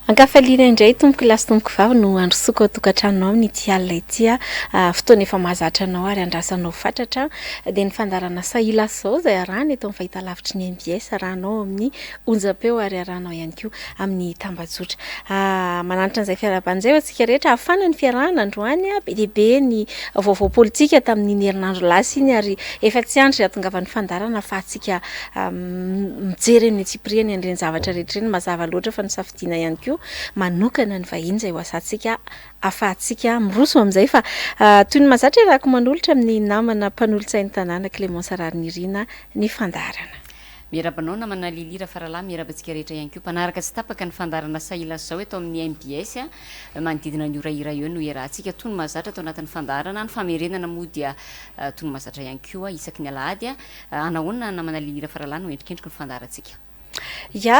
Ankafaliana indray tompoko lahy sy tompoko vavy no handrosoako ao an-tokantranonao amin'ity alina ity. Fotoana efa mahazatra anao ary andrasanao fatratra dia ny fandaharana Sahila Zao izay arahana eto amin'ny fahitalavitry ny mbs, arahanao amin'ny onjam-peo ary arahanao ihany koa amin'ny tambajotra. Mananatra an'izay fiarahabana izay ho antsika rehetra. Hafana ny fiarahana androany, be dia be ny vaovao politika tamin'iny herinandro lasa iny ary efa tsy andry hahatongavan'ny fandaharana ahafahantsika mijery amin'ny antsipiriany an'ireny zavatra rehetra ireny. Mazava loatra fa nosafidiana ihany koa manokana ny vahiny izay ho asantsika ahafahantsika miroso amin'izay fa toy ny mahazatra iarahako manolotra amin'ny namana mpanolotsain'ny tanàna Clémence Raharinirina ny fandaharana. Miarahaba anao namana Lily Rafaralahy, miarahaba antsika rehetra ihany koa mpanaraka tsy tapaka ny fandaharana Sahila Zao eto amin'ny mbs. Manodidina ny ora iray eo no iarahantsika toy ny mahazatra ato anatin'ny fandaharana. Ny famerenana moa dia toy ny mahazatra ihany koa isaky ny alahady. Anahoana namana Lily Rafaralahy no endrikendriky ny fandaharantsika? Ya,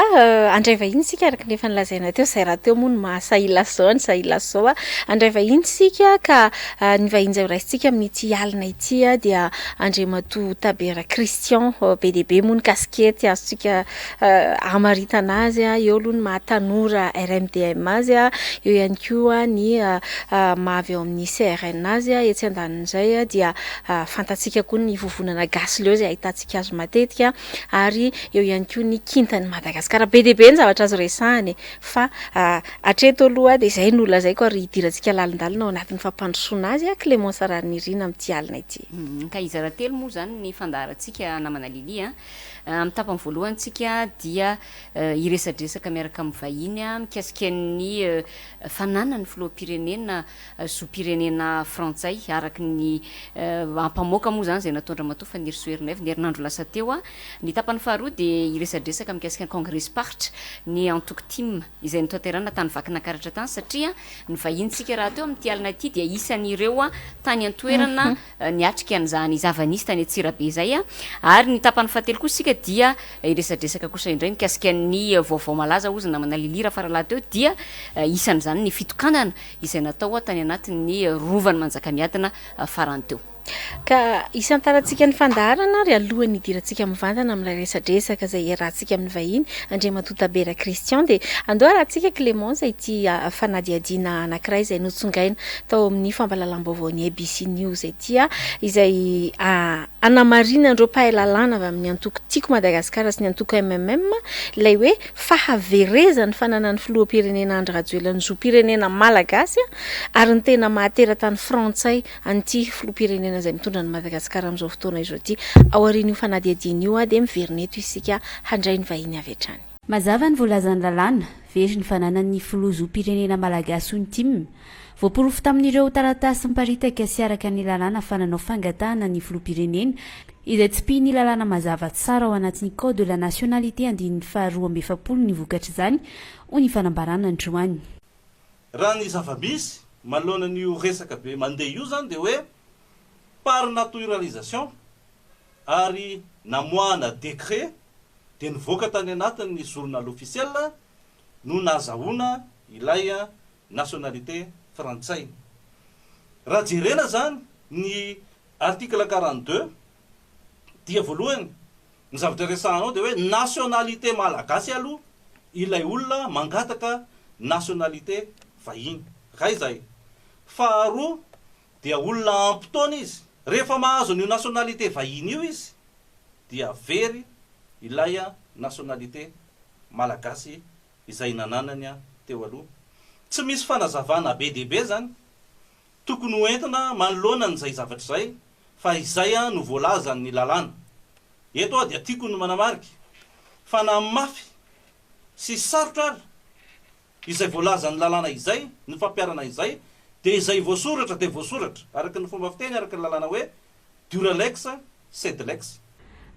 handray vahiny isika araka ny efa nolazaina teo, izay rahateo moa no maha Sahila Zao an'i Sahila Zao. Handray vahiny isika ka ny vahiny izay horaisintsika amin'ity alina ity dia Andriamatoa Tabera Christian. Be dia be moa ny kasikety azontsika hamaritana azy, eo aloha ny maha tanora RMDM azy, eo ihany koa ny maha avy ao amin'ny CRN azy, etsy andanin'izay dia Fantatsika koa ny vovonana Gasy Leo izay ahitantsika azy matetika ary eo ihany koa ny kintan'i Madagasikara. Be dia be ny zavatra azo resahana e! Fa hatreto aloha dia izay no lazaiko ary hidirantsika lalindalina ao anatin'ny fampandrosoana azy Clémence Raharinirina amin'ity alina ity. Ka hizara telo moa izany ny fandaharantsika namana Lily a. Amin'ny tapany voalohany tsika dia hiresadresaka miaraka amin'ny vahiny mikasika ny fananan'ny filoham-pirenena zom-pirenena frantsay, araka ny ampamoaka moa izany izay nataon-dRamatoa Fanirisoa Ernaivo ny herinandro lasa teo. Ny tapany faharoa dia hiresadresaka mikasika ny kongresim-paritra ny antoko tim izay notanterahina tany Vakinakaratra tany satria ny vahinintsika rahateo amin'ity alina ity dia isan'ireo tany an-toerana niatrika an'izany zava-nisy tany Antsirabe izay. Ary ny tapany fahatelo kosa isika dia hiresadresaka kosa indray mikasika ny vaovao malaza hozy namana Lily Rafaralahy teo dia isan'izany ny fitokanana izay natao tany anatin'ny Rovan'i Manjakamiadana farany teo. Ka hisantarantsika ny fandaharana ary alohan'ny hidirantsika mivantana amin'ilay resadresaka izay iarahantsika amin'ny vahiny, Andriamatoa Tabera Christian, dia andao arahantsika Clémence ity fanadihadiana anankiray izay notsongaina tao amin'ny fampahalalam-baovaon'ny ABC News ity, izay hanamarinan'ireo mpahay lalàna avy amin'ny antoko Tiako Madagasikara sy ny antoko MMM ilay hoe fahaverezan'ny fananan'ny filoham-pirenena Andry Rajoelina ny zom-pirenena malagasy ary ny tena maha teratany frantsay an'ity filoham-pirenena izay mitondra an'i Madagasikara amin'izao fotoana izao ity. Aorian'io fanadihadiana io dia miverina eto isika handray ny vahiny avy hatrany. Mazava ny voalazan'ny lalàna, very ny fananan'ny filoha zom-pirenena malagasy hoy ny tim. Voaporofo tamin'ireo taratasy miparitaka sy araka ny lalàna fa nanao fangatahana ny filoham-pirenena, izay tsipihin'ny lalàna mazava tsara ao anatin'ny Code de la nationalité andininy faha 42 ny vokatr'izany, hoy ny fanambarana androany. Raha ny zava-misy manoloana an'io resaka be mandeha io izany dia hoe par naturalisation ary namoahana décret dia nivoaka tany anatin'ny journal officiel no nahazahoana ilay nationalité frantsay. Raha jerena zany ny article 42 dia voalohany ny zavatra resahana ao dia hoe nationalité malagasy aloha ilay olona mangataka nationalité vahiny. Ray zay. Faharoa dia olona ampy taona izy. Rehefa mahazo an'io nationalité vahiny io izy dia very ilay nationalité malagasy izay nananany teo aloha. Tsy misy fanazavana be dia be izany tokony ho entina manoloana an'izay zavatra izay fa izay no voalazan'ny lalàna. Eto aho dia tiako ny manamarika fa na mafy sy sarotra ary izay voalazan'ny lalàna izay, ny fampiharana izay dia izay voasoratra dia voasoratra araka ny fomba fiteny araka ny lalàna hoe dura lex sed lex.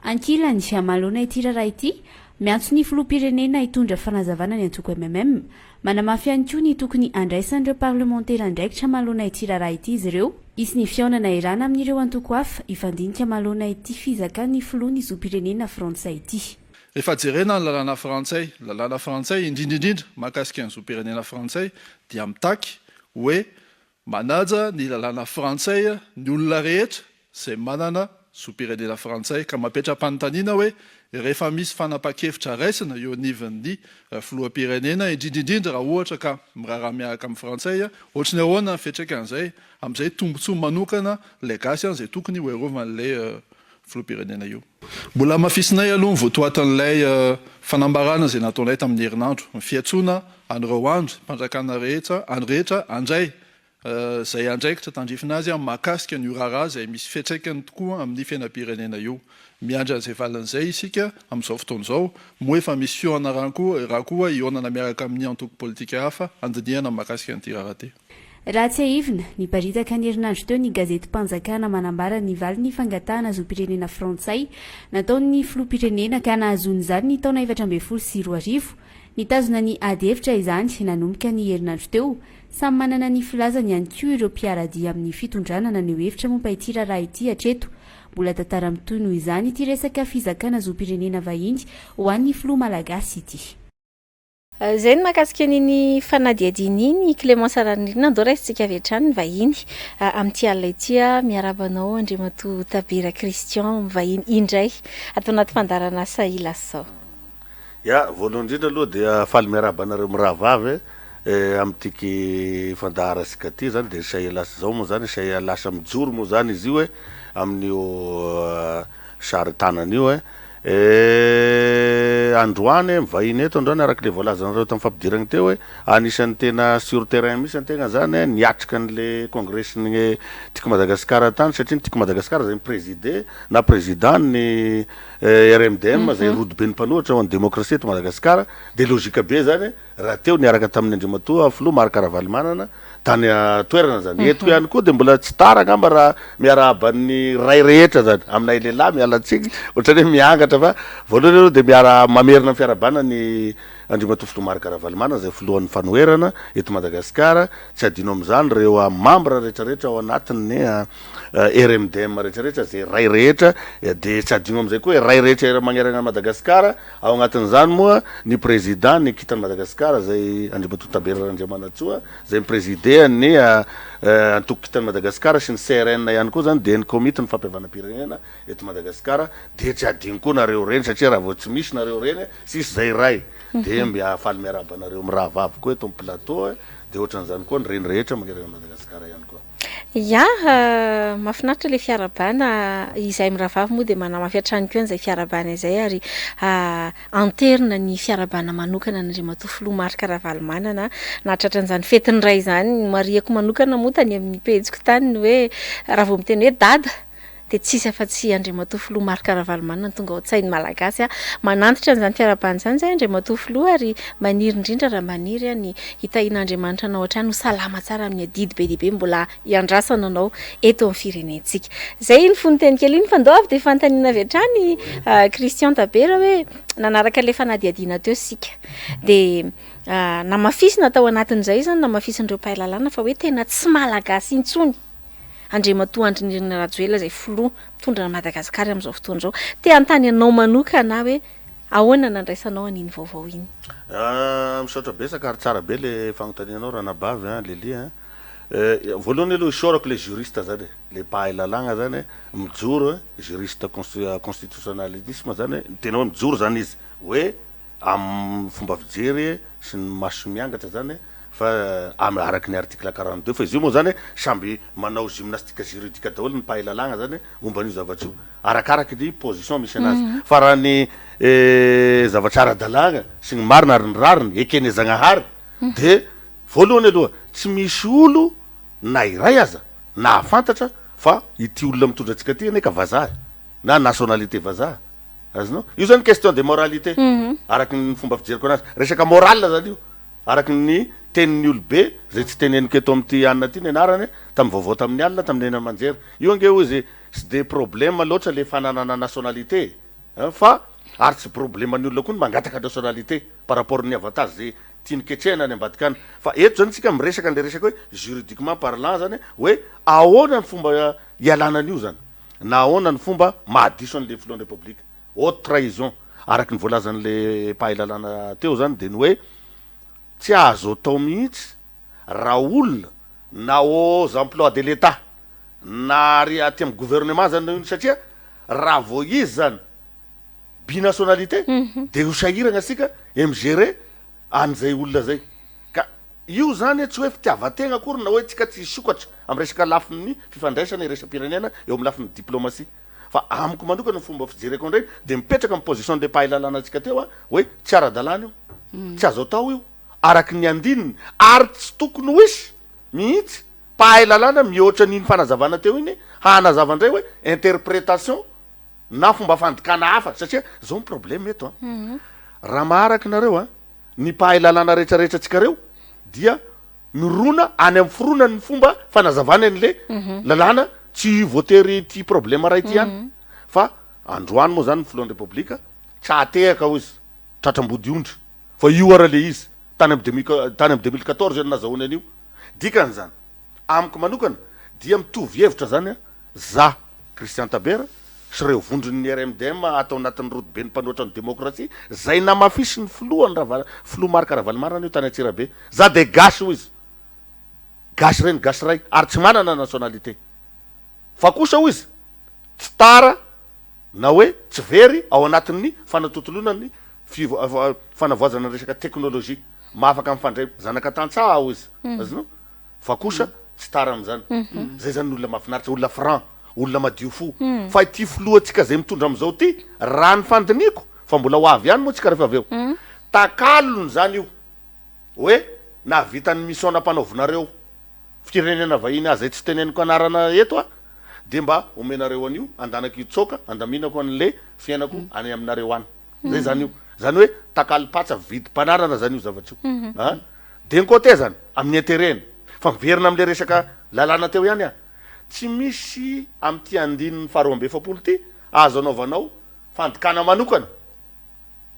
Ankilany, manoloana ity raharaha ity, miantso ny filoham-pirenena hitondra fanazavana ny antoko mmm. Manamafy ihany koa ny tokony handraisan'ireo parlemantera andraikitra manoloana ity raharaha ity izy ireo. Hisy ny fihaonana iarahana amin'ireo antoko hafa hifandinika manoloana ity fizakan'ny filoha ny zom-pirenena frantsay ity. Rehefa jerena ny lalàna frantsay, ny lalàna frantsay indrindra indrindra mahakasika ny zom-pirenena frantsay dia mitaky hoe Manaja ny lalàna frantsay ny olona rehetra izay manana zom-pirenena frantsay ka mametra-panontaniana hoe rehefa misy fanapahan-kevitra raisina eo anivon'ny filoham-pirenena, indrindra indrindra raha ohatra ka miraharaha miaraka amin'ny frantsay, ohatry ny ahoana ny fiantraikan'izay amin'izay tombontsoa manokana ilay gasy izay tokony ho erovan'ilay filoham-pirenena io. Mbola hamafisinay aloha ny votoatin'ilay fanambarana izay nataonay tamin'ny herinandro, ny fiantsoana an'ireo andry mpanjakana rehetra any rehetra handray izay andraikitra tandrifina azy mahakasika an'io raharaha izay misy fiantraikany tokoa amin'ny fiainam-pirenena io. Miandry an'izay valiny izay isika amin'izao fotoana izao. Moa efa misy fihaonana raha koa raha koa hihaonana miaraka amin'ny antoko politika hafa handinihana mahakasika an'ity raharaha ity. Raha tsiahivina, niparitaka ny herinandro teo ny gazetim-panjakana manambara ny valin'ny fangatahana zom-pirenena frantsay nataon'ny filoham-pirenena ka nahazoany izany ny taona 2014. Nitazona ny ady hevitra izany nanomboka ny herinandro teo. Samy manana ny filazany ihany koa ireo mpiara-dia amin'ny fitondrana naneho hevitra momba ity raharaha ity hatreto. Mbola tantara mitohy noho izany ity resaka fizakana zom-pirenena vahiny ho an'ny filoha malagasy ity. Izay ny mahakasika an'iny fanadihadiana iny, Clémence Raharinirina, andao raisintsika avy hatrany ny vahiny amin'ity alina ity. Miarahaba anao Andriamatoa Tabera Christian, mivahiny indray ato anaty fandaharana Sahilasao. Ya, voalohany indrindra aloha dia faly miarahaba anareo mirahavavy e, amin'ity fandaharantsika ity zany dia Sahilas zao moa zany, Sahilas mijoro moa zany izy io e, amin'io sary tanana io e. Androany, mivahiny eto androany araka le voalazanareo tamin'ny fampidirana teo hoe anisan'ny tena sur terrain mihitsy antegna zany niatrika an'le congres-n'ny Tiako Madagasikara tany satria ny Tiako Madagasikara zay mi-presider na président ny RMDM zay rodoben'ny mpanohitra ho an'ny demokrasia eto Madagasikara de logique be zany raha teo niaraka tamin'ny Andriamatoa Filoha Marc Ravalomanana tany an-toerana zany. Eto ihany koa dia mbola tsy tara angamba raha miarahaba ny ray rehetra zany, aminay lehilahy miala tsiny ohatran'ny hoe miangatra fa voalohany aloha dia miara mamerina ny fiarahabana ny Andriamatoa Filoha Marc Ravalomanana izay filohan'ny fanoherana eto Madagasikara, tsy adino amin'izany ireo mambra rehetrarehetra ao anatin'ny RMDM rehetrarehetra izay ray rehetra dia tsy adino amin'izay koa ray rehetra manerana an'i Madagasikara, ao anatin'izany moa ny président ny Kintan'i Madagasikara izay Andriamatoa Tabera Randriamanantsoa izay mi-présider ny antoko Kintan'i Madagasikara sy ny CRN ihany koa izany dia ny komity ny fampihavanam-pirenena eto Madagasikara dia tsy adino koa nareo reny satria raha vao tsy misy nareo reny tsisy izay ray dia faly miarahaba anareo mirahavavy koa eto amin'ny plateau dia ohatran'izany koa ny reny rehetra manerana an'i Madagasikara ihany koa. Ya, mahafinaritra ilay fiarahabana, izahay mirahavavy moa dia manamafy hatrany koa an'izay fiarahabana izay ary anterina ny fiarahabana manokana an'Andriamatoa Filoha Marc Ravalomanana nahatratra an'izany fetin'ny Ray izany. Nomarihako manokana moa tany amin'ny pejiko tany ny hoe raha vao miteny hoe Dada dia tsisy afa-tsy Andriamatoa Filoha Marc Ravalomanana no tonga ao an-tsain'ny Malagasy. Manantitra an'izany fiarahabana izany izay Andriamatoa Filoha ary maniry indrindra raha maniry ny hitahian'Andriamanitra anao hatrany ho salama tsara amin'ny adidy be dia be mbola hiandrasana anao eto amin'ny firenentsika. Izay iny fononteny kely iny fa ndao avy dia fanontaniana avy hatrany Christian Tabera hoe nanaraka ilay fanadihadiana teo isika dia namafisina tao anatin'izay izany namafisin'ireo mpahay lalàna fa hoe tena tsy Malagasy intsony Andriamatoa Andry Nirina Rajoelina izay filoha mitondra an'i Madagasikara amin'izao fotoana izao. Te hanontany anao manokana aho hoe ahoana nandraisanao an'iny vaovao iny? Misaotra betsaka ary tsara be le fagnontanianao ranabavy an Lily an. Voalohany aloha isaorako le juriste zany e, le mpahay lalàgna zany mijoro e, juriste constitutionnalisme zany tena hoe mijoro zany izy hoe amin'ny fomba fijery sy ny maso miangatra zany Fa amy araky ny article 42 fa izy io moa zany samby manao gymnastique juridique daholo ny mpahay lalàgna zany momba an'io zavatra io arakaraky ny position misy anazy fa raha ny zavatra ara-dalàgna sy ny marina ary ny rariny eken'i Zagnahary de voalohany aloha tsy misy olo na iray aza nahafantatra fa ity olona mitondra antsika ty anie ka vazaha e na nationalité vazaha azonao io zany question de moralité araky ny fomba fijeriko anazy resaka morale zany io Araka ny tenin'ny olobe, izay tsy teneniko eto amin'ity anona ity ny anarany, tamin'ny vaovao tamin'ny alina, tamin'ny haino aman-jery. Io ange hozy tsy dia problème loatra le fananana nationalité e! Fa ary tsy probleman'ny olona koa ny mangataka nationalité par rapport ny avantage izay tiany ketrehina any ambadika any. Fa eto zany tsika miresaka an'le resaka hoe juridiquement parlant zany hoe ahoana ny fomba hialana an'io zany na ahoana ny fomba mahadiso an'le filohan'ny République. Haute trahison. Araka ny voalazan'le mpahay lalàna teo zany dia ny hoe tsy azo atao mihitsy raha olona na aux emplois de l'Etat na ary aty amin'ny gouvernement zany satria. raha vao izy zany binationalité de ho sahiragna asika e mi-gérer an'izay olona zay. Ka io zany tsy hoe fitiavan-tegna akory na hoe tsika tsy hisokatra am resaka lafiny fifandraisana iraisam-pirenena eo am lafiny diplomatie. Fa amiko manokana ny fomba fijereko an'ireny de mipetraka am position le mpahay lalàna antsika teo aho hoe tsy ara-dalàna io, tsy azo atao io araky ny andininy ary tsy tokony ho hisy mihitsy mpahay lalàna mihoatra an'iny fanazavana teo iny hanazava indray hoe interprétation na fomba fandikana hafa satria zao ny problème eto an, raha maharaka nareo an, ny mpahay lalàna rehetra rehetra antsika reo dia mirona any amin'ny fironany ny fomba fanazavana an'le lalàna, tsy voatery ity problème ray ity ihany fa androany moa zany ny filohan'ny repoblika tsy hahatehaka hoy izy tratram-bodiondry fa io ara le izy tany amin'ny deux tany amin'ny 2014 no nazahoany an'io. Dikan'izany, amiko manokana dia mitovy hevitra zany za Christian Tabera sy ireo vondron'ny RMDM ato anatin'ny rodoben'ny mpanohatra ny demokrasia zay namafisin'ny filohany Rava filoha Marc Ravalomanana io tany Antsirabe. Za dia gasy hoy izy. Gasy reny gasy ray ary tsy manana nationalité. Fa kosa hoy izy tsy tara na hoe tsy very ao anatin'ny fanatontoloana ny fanavoazana ny resaka teknolojia. Mahafaka mifandray zanaka tantsaha aho izy. Azonao? Fa kosa tsy tara amin'izany. Zay zany ny olona mahafinaritra, olona franc, olona madio fo. Fa ity filohantsika zay mitondra amin'izao ity, raha ny fandinihiko, fa mbola ho avy ihany moa tsika rehefa avy eo, takalony zany io hoe nahavita ny mission nampanaovinareo firenena vahiny ahy zay tsy teneniko anarana eto aho, dia mba omenareo an'io andanako hitsoaka andaminako an'le fiainako any aminareo any. Zay zany io. Zany hoe takalom-patsa vidim-pananana zany io zavatra io. An! D'un côté zany, amin'ny intérêt-ny. Fa miverina amin'le resaka lalàna teo ihany aho. Tsy misy amin'ity andininy faha 42 ity azo anaovanao fandikana manokana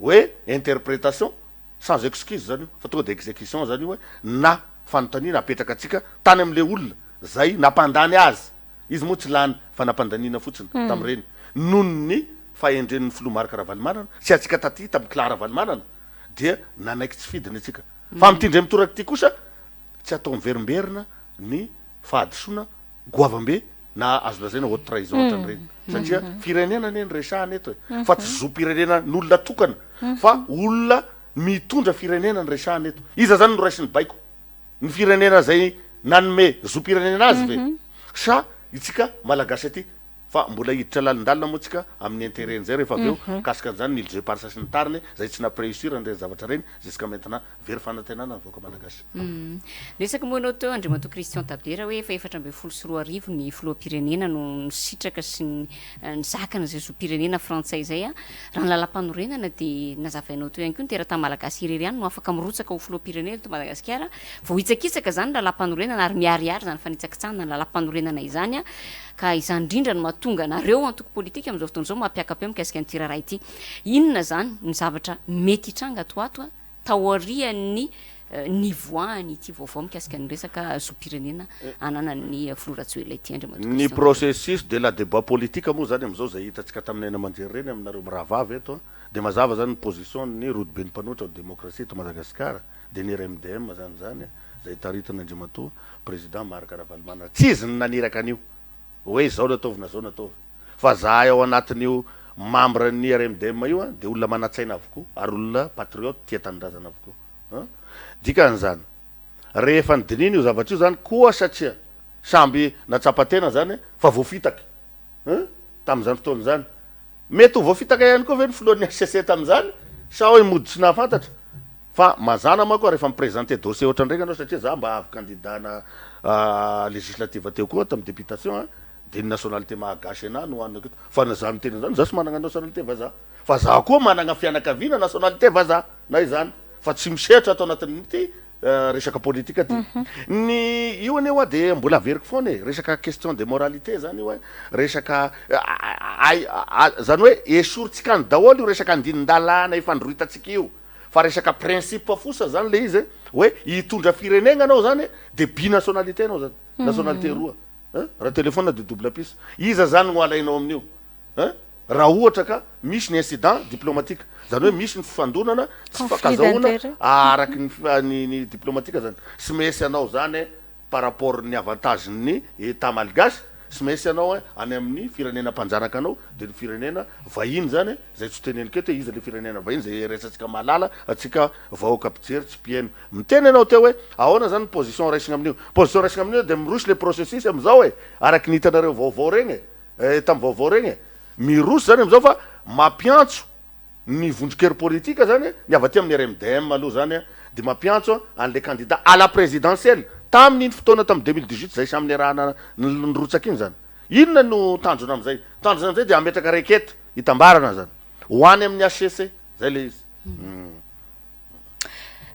hoe interprétation sans excuse zany io fa tonga de exécution zany io hoe na fanontaniana apetraka antsika tany amin'le olona zay nampandany azy. Izy moa tsy lany fa nampandaniana fotsiny tamin'ireny noho ny fahendren'ny filoha Marc Ravalomanana sy antsika taty tamin'ny clan Ravalomanana dia nanaiky tsy fidiny antsika. Fa amin'ity indray mitoraka ity kosa tsy atao miverimberina ny fahadisoana goavambe na azo lazaina haute trahison ohatran'ireny satria firenena anie no resahana eto e, fa tsy zom-pirenena n'olona tokana fa olona mitondra firenena no resahana eto. Iza zany no raisin'ny baiko? Ny firenena izay nanome zom-pirenena azy ve sa itsika Malagasy aty? Fa mbola hiditra lalindalina moa tsika amin'ny intérêt-n'izay rehefa avy eo mikasika an'izany ny îles éparses sy ny tariny izay tsy nampi-réussir an'ireny zavatra ireny jusqu'à maintenant. Very fanantenana ny vahoaka Malagasy. Niresaka moa ianao teo Andriamatoa Christian Tabera hoe efa 2014 ny filoham-pirenena no nisitraka sy nizaka an'izay zom-pirenena frantsay izay. Raha ny lalàmpanorenana dia nazavainao teo ihany koa ny teratany malagasy irery ihany no afaka mirotsaka ho filoham-pirenena eto Madagasikara. Voahitsakitsaka izany ny lalàmpanorenana ary miharihary izany fanitsakitsahana ny lalàmpanorenana izany ka izany indrindra no mahatonga anareo antoko politika amin'izao fotoana izao mampiaka-peo mikasika an'ity raharaha ity. Inona izany ny zavatra mety hitranga ato ho ato taorian'ny nivoahany ity vaovao mikasika ny resaka zom-pirenena ananan'ny filoha Rajoelina ity Andriamatoa Ny Christian Tabera. processus de la debat politique moa zany amin'izao izay hitantsika tamin'ny haino aman-jery ireny aminareo mirahavavy eto an, dia mazava zany ny position ny rodoben'ny mpanohitra ho demokrasia eto Madagasikara dia ny RMDM zany izany izay taritin'Andriamatoa Président Marc Ravalomanana. Tsy izy no naniraka an'io hoe izao no ataovy na izao no ataovy fa zahay ao anatin'io membre ny RMDM io an dia olona manan-tsaina avokoa ary olona patriote tia tanindrazana avokoa an. Dikan'izany rehefa nodinihina io zavatra io zany koa satria samby natsapa tena zany fa voafitaka an tamin'izany fotoana izany. Mety ho voafitaka ihany koa ve ny filohan'ny HCC tamin'izany sa hoe mody tsy nahafantatra? Fa mazàna manko rehefa mi-presenter dossier ohatran'ireny ianao satria za mba avy candidat-na législative teo koa tamin'ny députation an, dia ny nationalité maha gasy anah no hanako eto. Fa na za miteny an'izany za tsy managna nationalité vazaha. Fa za koa managna fianakaviana nationalité vazaha na izany fa tsy misehatra ato anatin'ity resaka politika ty. Ny io anie hoa de mbola averiko foana e, resaka question de moralité zany io e, resaka ay zany hoe esorintsika any daholo io resaka andinin-dalàna ifandrohitantsika io fa resaka principe fosa zany le izy e, hoe hitondra firenena anao zany de binationalité anao zany, nationalité roa hein, raha téléphone de double puce, iza zany no alainao amin'io hein? Raha ohatra ka misy ny incident diplomatique, zany hoe misy ny fifandonana tsy Conflit fifankazahoana d'intérêt. araky ny fi- ny ny diplomatique zany, sy mesy anao zany par rapport ny avantage ny Etat malgache. Tsy maintsy ianao any amin'ny firenena mpanjanaka anao, dia ny firenena vahiny izany, izay tsy teneniko eto hoe iza ilay firenena vahiny, izay iraisantsika mahalala, antsika vahoaka mpijery tsy mpihaino. Miteny ianao teo hoe ahoana izany ny position raisina amin'io. Position raisina amin'io dia miroso ilay processus amin'izao e, araky ny hitanareo vaovao ireny e, tamin'ny vaovao ireny e. Miroso izany amin'izao fa mampiantso ny vondron-kery politika zany, ny avy aty amin'ny RMDM aloha zany dia mampiantso an'ilay candidat à la présidentielle tamin'iny fotoana tamin'ny 2018 izay samy niarahana nirotsaka iny zany. Inona no tanjona amin'izay? Tanjona amin'izay dia hametraka requête hitambarana zany ho any amin'ny HCC, zay ilay izy.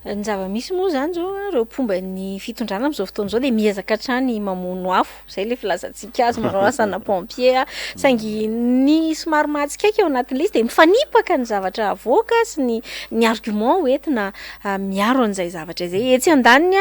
Ny zava-misy moa izany izao, ireo mpomba ny fitondrana amin'izao fotoana izao dia miezaka hatrany mamono afo, izay ilay filazantsika azy, manao asana pompier, saingy ny somary mahatsikaiky ao anatin'ilay izy dia mifanipaka ny zavatra avoaka sy ny ny argument hoentina miaro an'izay zavatra izay. Etsy andaniny,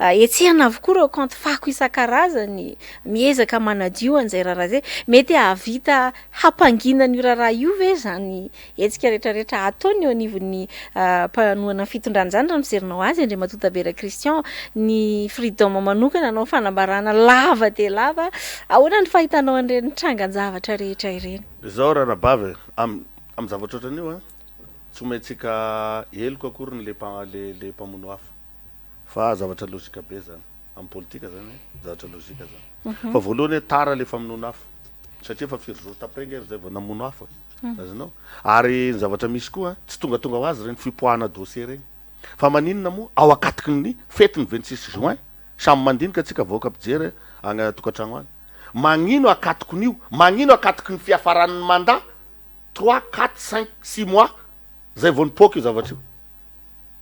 hetsehina avokoa ireo kaonty fako isan-karazany, miezaka manadio an'izay raharaha izay. Mety hahavita hampangina an'io raharaha io ve izany Hetsika rehetrarehetra ataony eo anivon'ny mpanohana ny fitondrana izany raha ny fijerinao azy Andriamatoa Tabera Christian, ny Freedom manokana nanao fanambarana lava dia lava, ahoana ny fahitanao an'ireny trangan-javatra rehetra ireny? Izao ranabavy e, am am zavatra ohatran'io an, tsy omentsika heloka akory ny le le le mpamono afo fa zavatra logique be zany, am politika zany zavatra logique zany. Fa voalohany hoe tara le famonoana afo satria efa firy jours t'après nge ry zay vao namono afo e. Azonao? Ary ny zavatra misy koa, tsy tongatonga ho azy ireny fipoahana dossier ireny. Fa maninona moa ao akatoky ny fety ny 26 juin, samy mandinika tsika vahoaka mpijery any tokantragno any. Magnino akatokin'io? Magnino akatoky ny fiafaran'ny mandat trois, quatre, cinq, six mois zay vao nipoaka io zavatra io?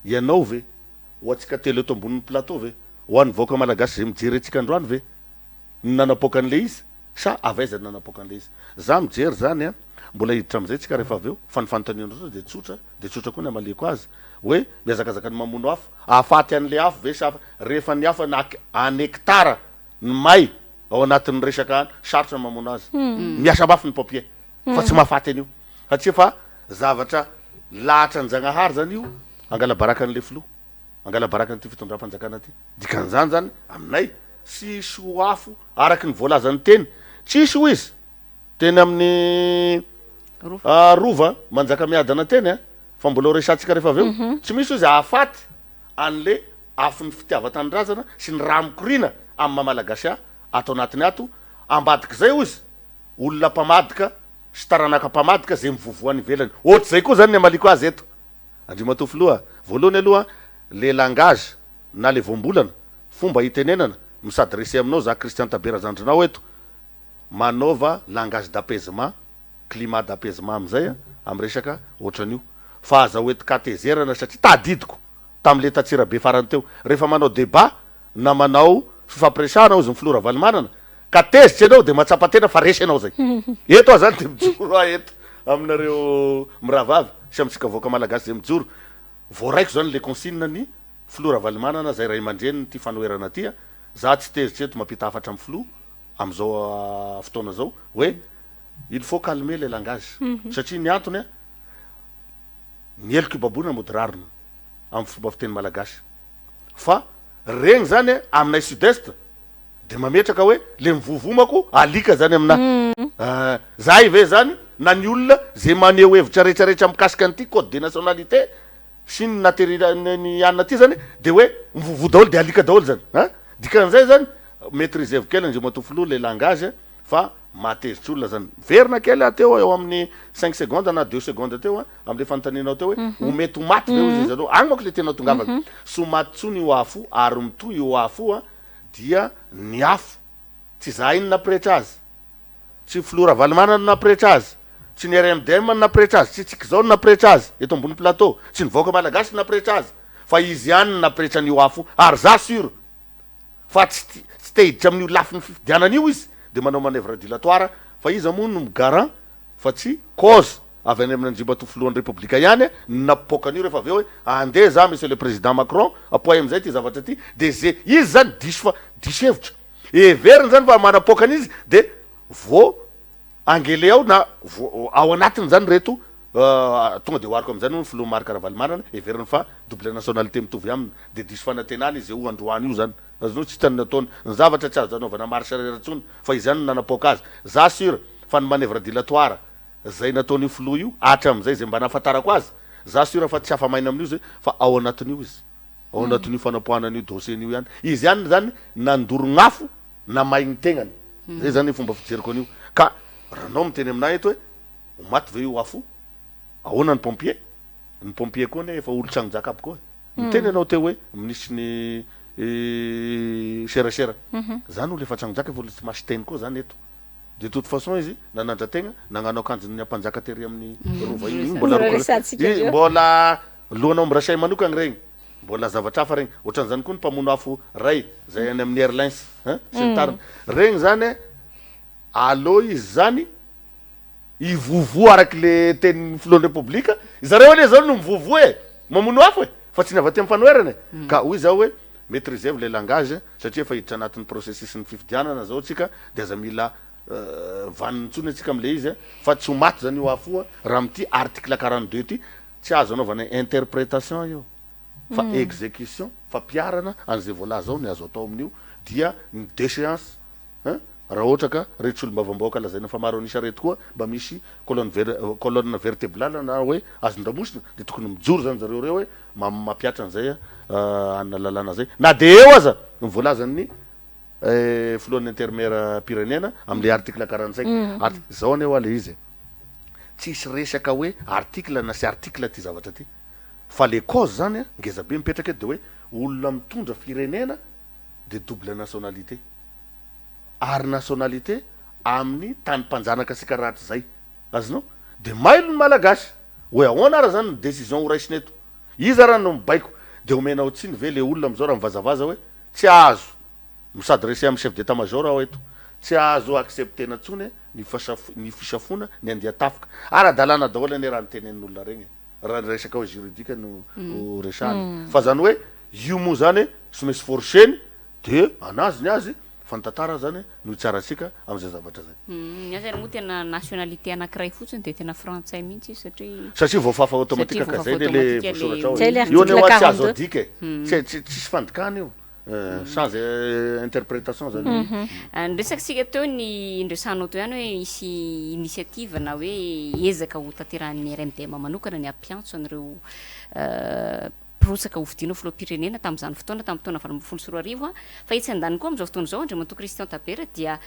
Ianao ve? Ho antsika telo eto ambonin'ny plateau ve? Ho an'ny vahoaka malagasy izay mijery antsika androany ve no nanapoaka an'ilay izy? Sa avy aiza no nanapoaka an'ilay izy? Za mijery zany an, mbola hiditra amin'izay tsika rehefa avy eo, fa ny fanontanianao tsotra dia tsotra, dia tsotra koa ny hamaliako azy, hoe mihazakazaka ny mamono afo, hahafaty an'ilay afo ve sa rehefa ny afo na an hectare ny may ao anatin'ny resaka any, sarotra ny mamono azy. Miasa mafy ny pompier fa tsy mahafaty an'io, satria fa zavatra lahatra an-jagnahary zany io, hangala-baraka an'ilay filoha, hangala-baraka an'ity fitondram-panjakana ity. Dikan'izany zany aminay, Tsy hisy ho afo araka ny voalazan'ny teny. Tsy hisy hoy izy teny amin'ny Rova Manjakamiadana teny a, fa mbola ho resahantsika rehefa avy eo. Tsy misy hoy izy hahafaty an'le afon'ny fitiavan-tanindrazana sy ny rà mikoriana amin'ny maha Malagasy ahy ato anatiny ato. Ambadik'izay hoy izy, olona mpamadika sy taranaka mpamadika izay mivovoa any ivelany. Ohatr'izay koa izany ny hamaliako azy eto. Andriamatoa Filoha, voalohany aloha le langage na le voambolana, fomba itenenana, mi s'adresser aminao za Christian Tabera zandrinao eto, manaova langage d'apaisement, climat d'apaisement amizay am resaka otran'io fa aza hoentin-katezerana satria tadidiko tamle t'Antsirabe farany teo rehefa manao débat na manao fifampiresahana hozy ny filoha Ravalomanana ka tezitra ianao de mahatsapa tena fa resy ianao zay eto aho zany de mijoro aho eto aminareo mirahavavy sy amintsika vahoaka malagasy zay mijoro voaraiko zany le consigne ny Filoha Ravalomanana zay ray aman-drenin ity fanoherana ty a, za tsy tezitra eto mampita hafatra am filoha amzao fotoana zao hoe il faut calmer le langage satria ny antony a ny heloka ibaboina mody rariny am fomba fiteny malagasy fa regny zany a aminay sud est de mametraka hoe le mivovomako alika zany aminah zahay ve zany na ny olona ze maneho hevitra retraretra mikasika an'ity code de nationalité sy ny naterina ny anona aty zany de hoe mivovoa daholo de alika daholo zany an! Dikan'izay zany maitrisevo kely Andriamatoa Filoha le langage fa mahatezitra olona zany. Miverina kely aho teo eo amin'ny cinq secondes na deux secondes teo an, amle fanontanianao teo hoe ho mety ho maty ve hozy izy aloha, agny manko le tianao tongavana, tsy ho maty tsony io afo io ary mitohy io afo io an dia ny afo tsy zahay no nampiretra azy, Tsy filoha Ravalomanana no nampiretra azy, tsy ny RMDM no nampiretra azy, tsy tsika izao no nampiretra azy eto ambony plateau, tsy ny vahoaka malagasy no nampiretra azy, fa izy ihany no nampiretra an'io afo io, ary za sur fa tsy tsy te hiditra amin'io lafiny fifidianana io izy de manao manoeuvre dilatoire, fa iza moa no mi-garant fa tsy cause avy any amin'Andriamatoa filohan'ny Repoblika ihany no nampipoaka an'io rehefa avy eo hoe andeha za monsieur le président Macron apoahy amin'izay ity zavatra ity, de ze izy zany diso fa diso hevitra. Heveriny zany fa manapoaka an'izy de vo angele ao na vo ao anatiny zany reto tonga de ohariko amizany ny filoha Marc Ravalomanana heveriny fa double nationalité mitovy aminy de diso fanantenana izy eo androany io zany. Azonao tsy hitany nataony. Ny zavatra tsy azo anaovana marche arrière intsony fa izy ihany no nanapoaka azy. Za sur fa ny manevre dilatoire zay nataon'io filoha io hatramizay zay mba nahafantarako azy, za sur fa tsy afa-maina amin'io zay fa ao anatin'io izy. Ao anatin'io fanapoahana an'io dossier-ny io ihany. Izy ihany zany nandoro-gn'afo namay ny tegnany. Zay zany ny fomba fijeriko an'io. Ka raha anao miteny aminahy eto hoe ho maty ve io afo io? Ahoana ny pompier? Ny pompier koa anie efa olon-tsagnonjaka aby koa e. Niteny ianao teo hoe minisitry ny serasera. Zany olo efa tsagnonjaka efa olo tsy masy teny koa zany eto. De toute façon izy nanandra-tegna nagnano akanjon'ny ampanjaka tery amin'ny rova iny. Iny mbola mbola lohan'aomby Rasahy manokagna regny. Mbola zavatra hafa regny. Ohatran'izany koa ny mpamono afo ray zay any amin'ny Airlines hein sy ny tariny. Regny zany aleo izy zany hivovoa araka le tenin'ny filohan'ny repoblika, zareo anie zao no mivovoa e, mamono afo e, fa tsy ny avy aty amin'ny fanoherana e, ka hoy zaho hoe maitrisevo le langage satria efa hiditra anatin'ny processus ny fifidianana zao tsika de aza mila vanona intsony antsika amle izy fa tsy ho maty zany io afo io raha amin'ity article 42 ty tsy azo anaovana interpretation io fa execution fampiharana an'izay voalaza ao ny azo atao amin'io dia ny déchéance Hein? Raha ohatra ka reto solombavambahoaka lazaina fa maro an'isa reto koa mba misy colonne ver colonne vertebrale na hoe azon-damosina dia tokony mijoro zany zareo reo hoe mampihatra an'izay anona lalàna zay na dia eo aza ny voalazan'ny filohan'ny antenimieram-pirenena amin'ilay article 45 art zao anie hoa le izy e tsisy resaka hoe article na tsy article ty zavatra ty fa le cause zany a ngeza be mipetraka eto de hoe olona mitondra firenena de double nationalité ary nationalité amin'ny tany mpanjanaka sika rahatrizay azonao de mailo ny malagasy hoe ahoana ara zany ny décision ho raisina eto iza ara no mibaiko de omenao tsiny ve le olona amizao raha mivazavaza hoe tsy azo mi-s'adresser amin'ny chef d'état major aho eto tsy azo accepter-na tsony ny ny fisafoana ny andian-tafika ara-dalàna daholo anie raha ny tenenin'olona regny e raha ny resaka hoe juridique no resahana fa zany hoe Io moa zany tsy maintsy forcer-ny de anazy ny azy fa ny tantara zany no hitsarantsika amzay zavatra zay. Ny azy ary moa tena nationalité anakiray fotsiny de tena frantsay mihitsy izy satria. Satria voafafa automatique ka zay le voasoratra ao e. Io anie hoa tsy azo adika e. Tsy tsy tsisy fandikana io. Sans interprétation zany io. Niresaka teo ny niresahanao teo ihany hoe hisy initiative na hoe ezaka ho tanterahin'ny RMDM manokana ny hampiantso an'ireo mpirotsaka hofidiana ho filoham-pirenena tamin'izany fotoana, tamin'ny taona 2018. Fa etsy andaniny koa amin'izao fotoana izao, Andriamatoa Christian Tabera dia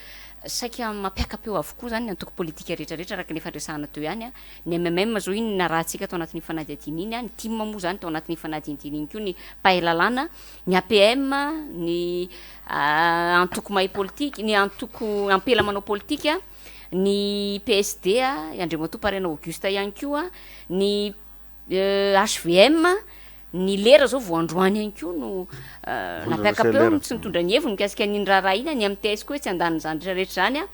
saika mampiaka-peo avokoa izany ny antoko politika rehetra rehetra araka ny efa niresahana teo ihany. Ny MMM izao iny narahantsika tao anatin'iny fanadihadiana iny, ny tim moa izany tao anatin'iny fanadihadiana iny koa ny mpahay lalàna, ny APM, ny antoko mahay politika, ny antoko ampela manao politika, ny PSD, Andriamatoa Paraina Auguste ihany koa, ny HVM, ny lera zao vao androany ihany koa no nampiaka-peo no tsy nitondra ny heviny mikasika an'iny raharaha iny, ny MTS koa etsy andanin'izany rehetra rehetra izany an,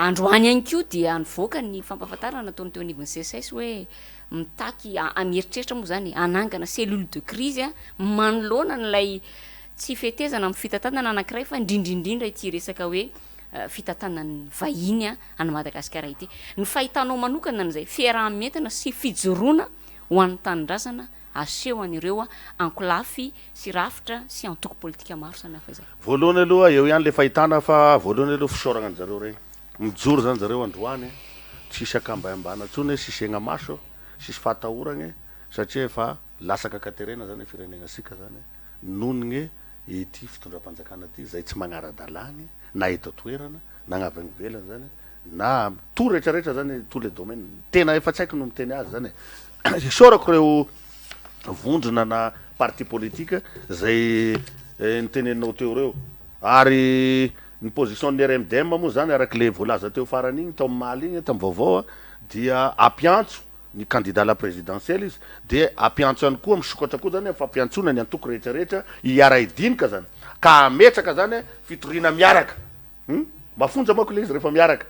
androany ihany koa dia nivoaka ny fampahafantarana nataony teo anivon'ny CSS hoe mitaky, mieritreritra moa izany e, hanangana cellule de crise manoloana an'ilay tsy fetezana amin'ny fitantanana anankiray fa indrindra indrindra ity resaka hoe fitantanan'ny vahiny an'i Madagasikara ity. Ny fahitanao manokana an'izay fiaraha-mientana sy fijoroana ho an'ny tanindrazana aseho an'ireo ankolafy sy rafitra sy antoko politika maro samihafa izay. Voalohany aloha, eo ihany le fahitana fa voalohany aloha fisaoragna anjareo regny. Mijoro zany zareo androany, tsisy akambahiambana tsony, tsisy hegnamaso, tsisy fahatahoragny satria efa lasaka ankaterena zany firenenasika zany noho ny ity fitondram-panjakana ty zay tsy magnara-dalàgny na eto an-toerana na ny avy any ivelany zany na tout rehetra rehetra zany tous les domaines tena efa tsy haiko no miteny azy zany e isaorako ireo vondrona na parti politique zay niteneninao teo ireo ary ny position ny RMDM moa zany araka le voalaza teo farany igny tao omaly igny tamin'ny vaovao dia ampiantso ny candidat à la présidentielle izy dia ampiantso ihany koa misokatra koa zany fampiantsoana ny antoko rehetra rehetra hiara-hidinika zany ka hametraka zany fitoriana miaraka hum mafonja manko le izy rehefa miaraka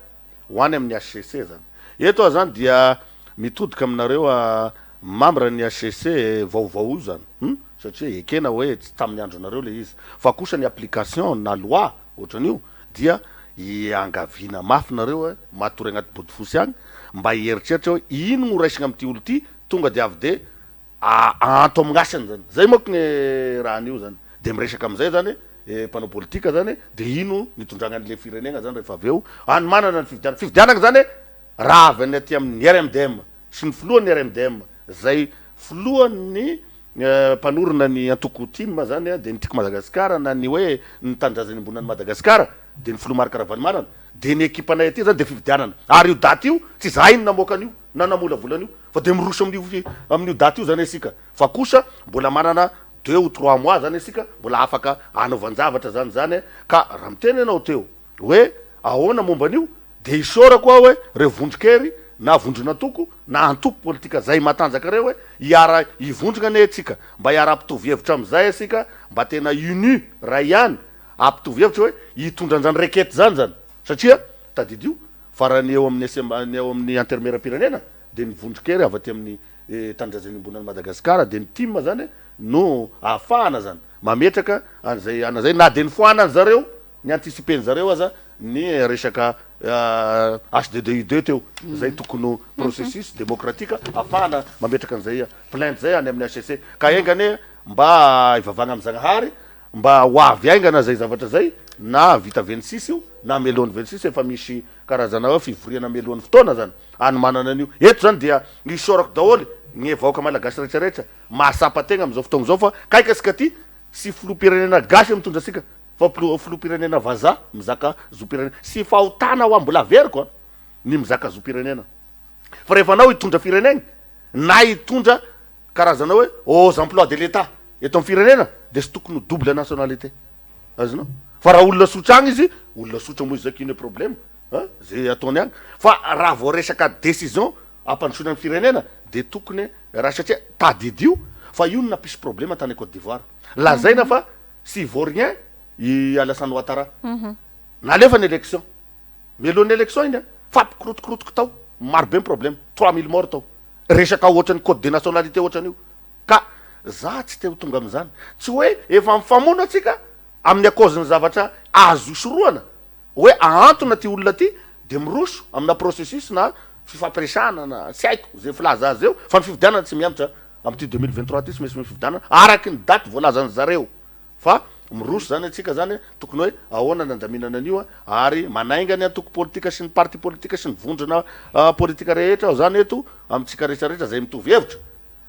ho any amin'ny HCC zany eto aho zany dia mitodika aminareo membre ny HCC vaovao io zany hum satria ekena hoe tsy tamin'ny andronareo le izy fa kosa ny application na loi Ohatran'io dia iangaviana mafy nareo hoe matory agnaty bodofotsy agny mba hieritreritra hoe ino no raisina amin'ity olo ty tonga de avy de ahanto amign'asany zany zay manko ny raha an'io zany de miresaka amizay zany. mpanao politika zany de ino nitondragna an'le firenegna zany rehefa avy eo anomanana ny fifidianana. Fifidianagna zany raha avy any aty amin'ny RMDM sy ny filohan'ny RMDM zay filohan'ny mpanorina ny antoko tim zany de ny Tiako Madagasikara na ny hoe ny tanindrazana iombonan'i Madagasikara de ny filoha Marc Ravalomanana de ny ekipanay aty zany de fifidianana ary io daty io tsy zahay no namoaka an'io na namolavola an'io fa de miroso amin'io amin'io daty io zany isika fa kosa mbola manana deux ou trois mois zany isika mbola afaka anaovan-javatra zany zany ka raha miteny ianao teo hoe ahoana momba an'io de isaorako aho hoe reo vondron-kery na vondron'antoko na antoko politika zay matanjaka reo hoe hiara hivondrona anie tsika mba hiara hampitovy hevitra amizay isika mba tena uni ray ihany hampitovy hevitra hoe hitondra an'izany requête zany zany satria tadidio fa raha ny eo amin'ny SM ny eo amin'ny antermieram-pirenena dia ny vondron-kery avy aty amin'ny tanindrazana iombonan'i Madagasikara dia ny tim zany no ahafahana zany mametraka an'izay ana zay na dia nifoanan'ny zareo ny anticiper-ny zareo aza ny resaka H2DU2 teo zay tokony ho processus démocratique ahafahana mametraka an'izay plainte zay any amin'ny HCC ka enga anie mba hivavahana amin'i Zagnahary Mba ho avy haingana zay zavatra zay na vita 26 io na mialohan'ny 26 efa misy karazana hoe fivoriana mialohan'ny fotoana zany anomanana an'io. Eto zany dia isaorako daholo ny vahoaka malagasy rehetra rehetra mahasapa tegna amizao fotoagna zao fa kaika asika ty sy filoham-pirenena gasy mitondra asika fa filoham-pirenena vazaha mizaka zom-pirenena sy fahotana hoa mbola averiko a ny mizaka zom-pirenena fa rehefa anao hitondra firenegna na hitondra karazana hoe aux emplois de l'Etat eto amin'ny firenena dia tsy tokony ho double nationalité. Azonao? Fa raha olona sotra agny izy, olona sotra moa izy zay k'ino problème an, ze ataony agny. Fa raha vao resaka décision hampandrosoana ny firenena dia tokony raha satria tadidio fa io no nampisy problème tany Côte d'Ivoire. Lazaina fa tsy vaurien i Alassane Ouattara. Nalefa ny élection. Mialohan'ny élection iny an, fampikorotikorotiky tao, maro be ny problème, 3000 morts tao. Resaka ohatran'ny code de nationalité ohatran'io. Ka za tsy te ho tonga amin'izany. Tsy hoe efa mifamono atsika amin'ny à cause ny zavatra azo isorohana, hoe ahantona ty olona ty de miroso amina processus na fifampiresahana na tsy haiko ze filaza azy eo, fa ny fifidianana tsy mihemotra amin'ity 2023 ty tsy maintsy misy fifidianana araky ny daty voalazan'ny zareo. Fa miroso zany antsika zany tokony hoe ahoana ny andaminana an'io ary manainga ny antoko politika sy ny parti politika sy ny vondrona politika rehetra aho zany eto amintsika rehetra rehetra zay mitovy hevitra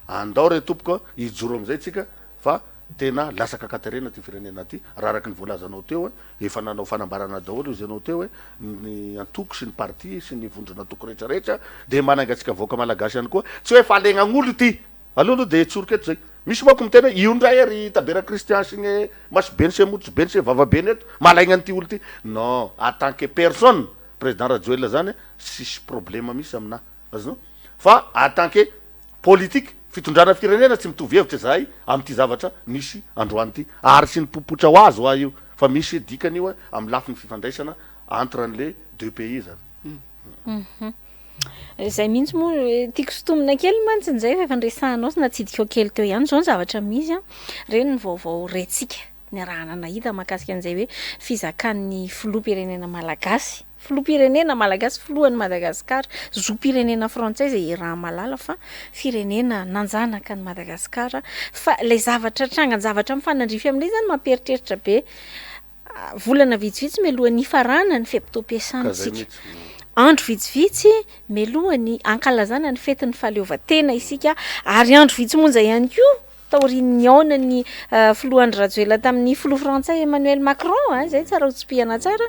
andao re tompoko hijoro amizay tsika fa tena lasaka ankaterena ty firenena ty raha araky ny voalazanao teo efa nanao fanambarana daholo izy ianao teo hoe ny antoko sy ny parti sy ny vondrona antoko rehetra rehetra de manainga antsika vahoaka malagasy ihany koa tsy hoe falegnan'olo ity Aleo aloha dia tsoriko eto zay. Misy manko miteny hoe io ndray ry Tabera Christian sy ny masobeny sy motrobeny sy vavabeny eto malaigna an'ity olo ty. Non, en tant que personne, président Rajoelina zany tsisy problème mihitsy aminah. Azonao? Fa en tant que politique, fitondrana firenena tsy mitovy hevitra izahay amin'ity zavatra nisy androany ity. Ary tsy nipoipoitra ho azy hoa io fa misy dikany io amin'ny lafiny fifandraisana entre an'le deux pays zany. Izay mihitsy moa, tiako sintomina kely mantsy izay fa efa niresahanao sy natsidikao kely teo ihany izao ny zavatra misy an, ireny ny vaovao rentsika niarahana nahita mahakasika an'izay hoe fizakan'ny filoham-pirenena malagasy, filoham-pirenena malagasy, filohan'i Madagasikara, zom-pirenena frantsay izay iaraha-mahalala fa firenena nanjanaka an'i Madagasikara, fa ilay zavatra trangan-javatra mifanandrify amin'ilay izy izany mampieritreritra be. Volana vitsivitsy mialohan'ny hifaranan'ny fe-potoam-piasantsika. Andro vitsivitsy mialohan'ny hankalazana ny fetin'ny fahaleovantena isika ary andro vitsy monja ihany koa taorian'ny nihaonan'ny filoha Andry Rajoelina tamin'ny filoha frantsay Emmanuel Macron, izay tsara ho tsipihana tsara,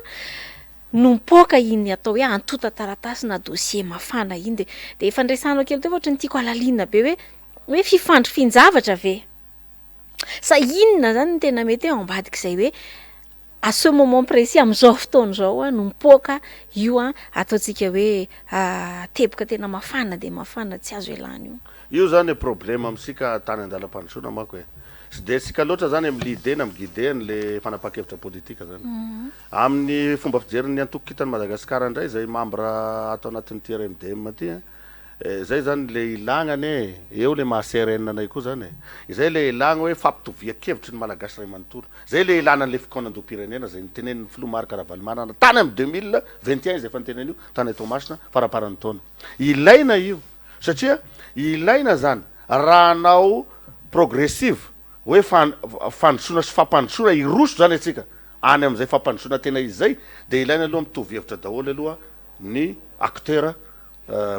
no mipoaka iny atao hoe antontan-taratasy na dossier mafana iny. Dia dia efa niresahanao kely teo fa ohatran'ny tiako halalinina be hoe hoe fifandrifian-javatra ve? Sa inona zany no tena mety hoe ao ambadik'izay hoe à ce moment précis, amin'izao fotoana izao no mipoaka io ataontsika hoe teboka tena mafana dia mafana tsy azo ialana io? Io zany problème amintsika tany andalam-pandrosoana manko e. Tsy dia tsika loatra zany mi-leader na mi-guider an'le fanapahan-kevitra politika zany. Amin'ny fomba fijerin'ny antoko Kintan'i Madagasikara indray izay membre ato anatin'ity RMDM ity, Zay zany le ilagna anie e, eo le maha CRN anay koa zany e, izay le ilagna hoe fampitovian-kevitry ny Malagasy ray manontolo, zay le ilana an'le fikaonandoham-pirenena zay notenenin'ny filoha Marc Ravalomanana tany amin'ny 2021 izay efa niteny an'io tany Toamasina faramparan'ny taona. Ilaina io satria ilaina zany raha hanao progressive. Hoe fandrosoana sy fampandrosoana, hiroso zany antsika any amin'izay fampandrosoana tena izy izay dia ilaina aloha mitovy hevitra daholo aloha ny acteur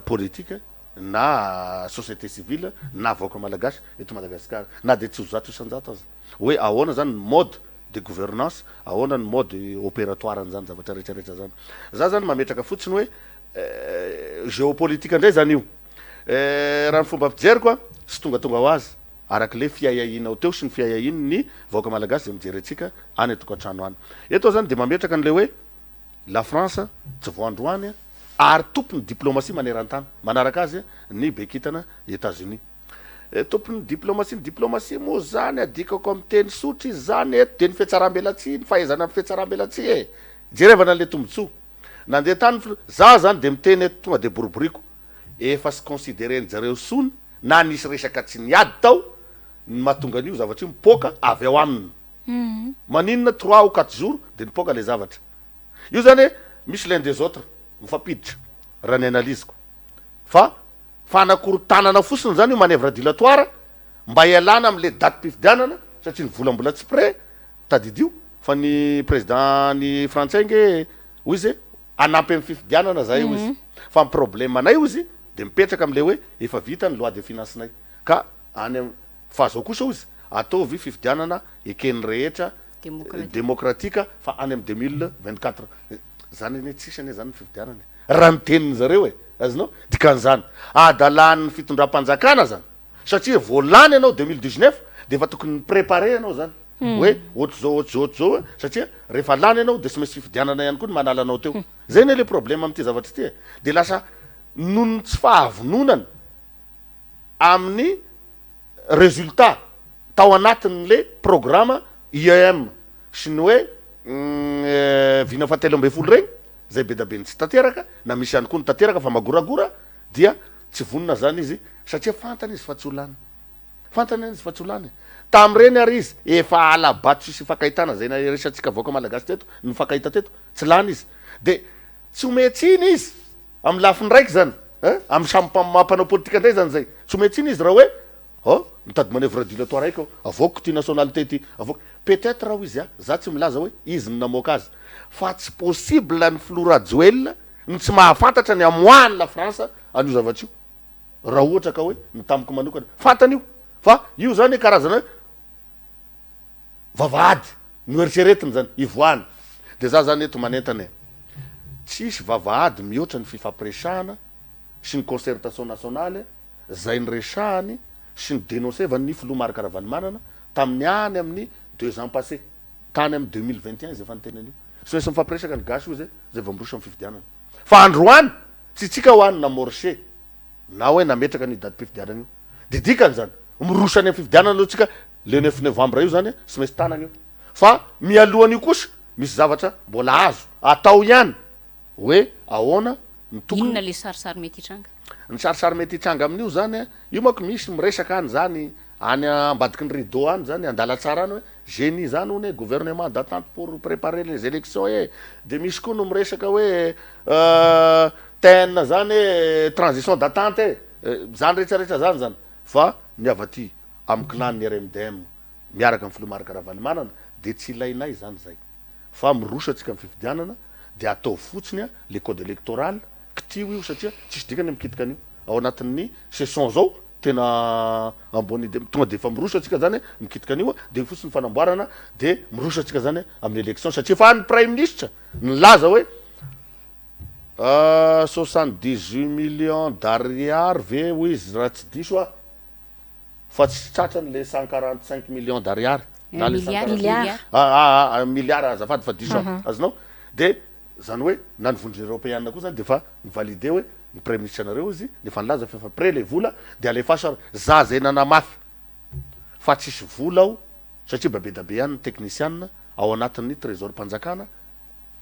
politique na société civile na vahoaka malagasy eto Madagasikara na dia tsy ho 100% aza hoe ahoana zany ny mode de gouvernance, ahoana ny mode opératoire an'izany zavatra rehetra rehetra zany. Za zany mametraka fotsiny hoe géopolitique indray zany io. Raha ny fomba fijeriko an, tsy tongatonga ho azy araka ilay fiahiahianao teo sy ny fiahiahian'ny vahoaka malagasy izay mijery antsika any an-tokantrano any. Eto aho zany dia mametraka an'ilay hoe la France tsy vao androany ary tompon'ny diplomatie maneran-tany, manaraka azy ny be kintana Etats-Unis. Tompon'ny diplomatie, ny diplomatie moa zany adikako amin'ny teny tsotra izy zany eto dia ny fihatsarambelatsihy, ny fahaizana ny fihatsarambelatsihy e! Jerevana an'ilay tombotsoa. Nandeha tany ny filoha, za zany dia miteny eto tonga dia boriboriko, efa tsy consideren jareo tsony na nisy resaka tsy niady tao ny mahatonga an'io zavatra io mipoaka avy ao aminy. Maninona trois ou quatre jours de nipoaka le zavatra. Io zany hoe misy l'un des autres mifampiditra raha ny analyse-ko. Fa fanakorontanana fotsiny zany io manœuvre dilatoire mba hialana amle datim-pifidianana satria ny vola mbola tsy prêt, tadidio fa ny président ny frantsay nge hoy izy hoe hanampy amin'ny fifidianana zahay hoy izy fa ny problème anay hoy izy de mipetraka amle hoe efa vita ny loi de finance nay ka any am fa zao kosa hoy izy ataovy fifidianana eken'ny rehetra demokratika fa any am 2024 zany anie tsisy anie zany ny fifidianana e raha ny tenin zareo e azonao dikan'izany adalan'ny fitondram-panjakana zany satria vao lany ianao 2019 de efa tokony mi-preparer ianao zany hoe ohatr'izao ohatr'izao ohatr'izao satria rehefa lany ianao de tsy maintsy fifidianana ihany koa ny manala anao teo. Zay anie le problème amin'ity zavatra ity e. De lasa noho ny tsy fahavononana amin'ny résultat tao anatin'le programme IEM sy ny hoe vina fahatelo ambin'ny folo regny zay be da be ny tsy tanteraka na misy ihany koa ny tanteraka fa magoragora dia tsy vonona zany izy satria fantany izy fa tsy ho lany. Fantany izy fa tsy ho lany e. Tamin'ireny ary izy efa hala-bato tsisy ifankahitana izay naresantsika vahoaka malagasy teto, nifankahita teto, tsy lany izy. Dia tsy omen-tsiny izy amin'ny lafiny raiky izany eh, amin'ny samy maha mpanao politika indray izany izay. Tsy omen-tsiny izy raha hoe oh, mitady manoeuvre dilatoire raiky aho, avoakiko ity nationalité ity, avoaka. Peut-être hoy izy ah, za tsy milaza hoe izy no namoaka azy, fa tsy possible ny filoha Rajoelina no tsy mahafantatra ny hamoahan'i la France an'io zavatra io. Raha ohatra ka hoe ny tamiko manokana, fantany io fa io zany karazana hoe vavahady noeritreretiny zany hivoahana. De za zany eto manentana e, tsisy vavahady mihoatra ny fifampiresahana sy ny concertation nationale zay niresahany sy ni-denoncer-vany ny filoha Marc Ravalomanana tamin'ny any amin'ny 2 ans passé, tany amin'ny 2021 izy efa niteny an'io. Tsy maintsy mifampiresaka ny gasy hoy zay, zay vao miroso amin'ny fifidianana. Fa androany Tsy tsika hoa no namorcer na hoe nametraka an'io datim-pifidianana io. De dikany zany, miroso any amin'ny fifidianana aloha tsika le neuf novembre io zany tsy maintsy tanana io. Fa mialohan'io kosa misy zavatra mbola azo atao ihany hoe ahoana ny tokony. Inona le sarisary mety hitranga? Ny sarisary mety hitranga amin'io zany, io manko misy miresaka any zany any ambadiky ny rideau any zany, andalantsara any hoe Génie zany hono e, gouvernement d'attente pour preparer les elections e, de misy koa no miresaka hoe TN zany e, transition d'attente e, zany rehetra rehetra zany zany, fa ny avy aty amin'ny clan ny RMDM miaraka amin'ny filoha Marc Ravalomanana de tsy ilainay zany zay, fa miroso antsika amin'ny fifidianana de ataovy fotsiny le code electoral, kitiho io satria tsisy dikany ny mikitika an'io ao anatin'ny session zao, Tena en bonne idée, tonga de efa miroso antsika zany mikitika an'io de io fotsiny fanamboarana de miroso antsika zany amin'ny élection satria efa ny praiminisitra nilaza hoe 78 millions d'ariary ve hoy izy raha tsy diso aho fa tsy tratrany le 145 millions d'ariary na le Milliard. Ah, ah, milliard azafady fa diso aho azonao de Zany hoe na ny vondrona eropeana koa zany de efa ni-valider hoe ny praiminisitra nareo izy efa nilaza fa efa prêt le vola de alefaso ary za zay nanamafy fa tsisy vola ao satria mba bedabe ihany ny teknisiana ao anatin'ny trésor mpanjakana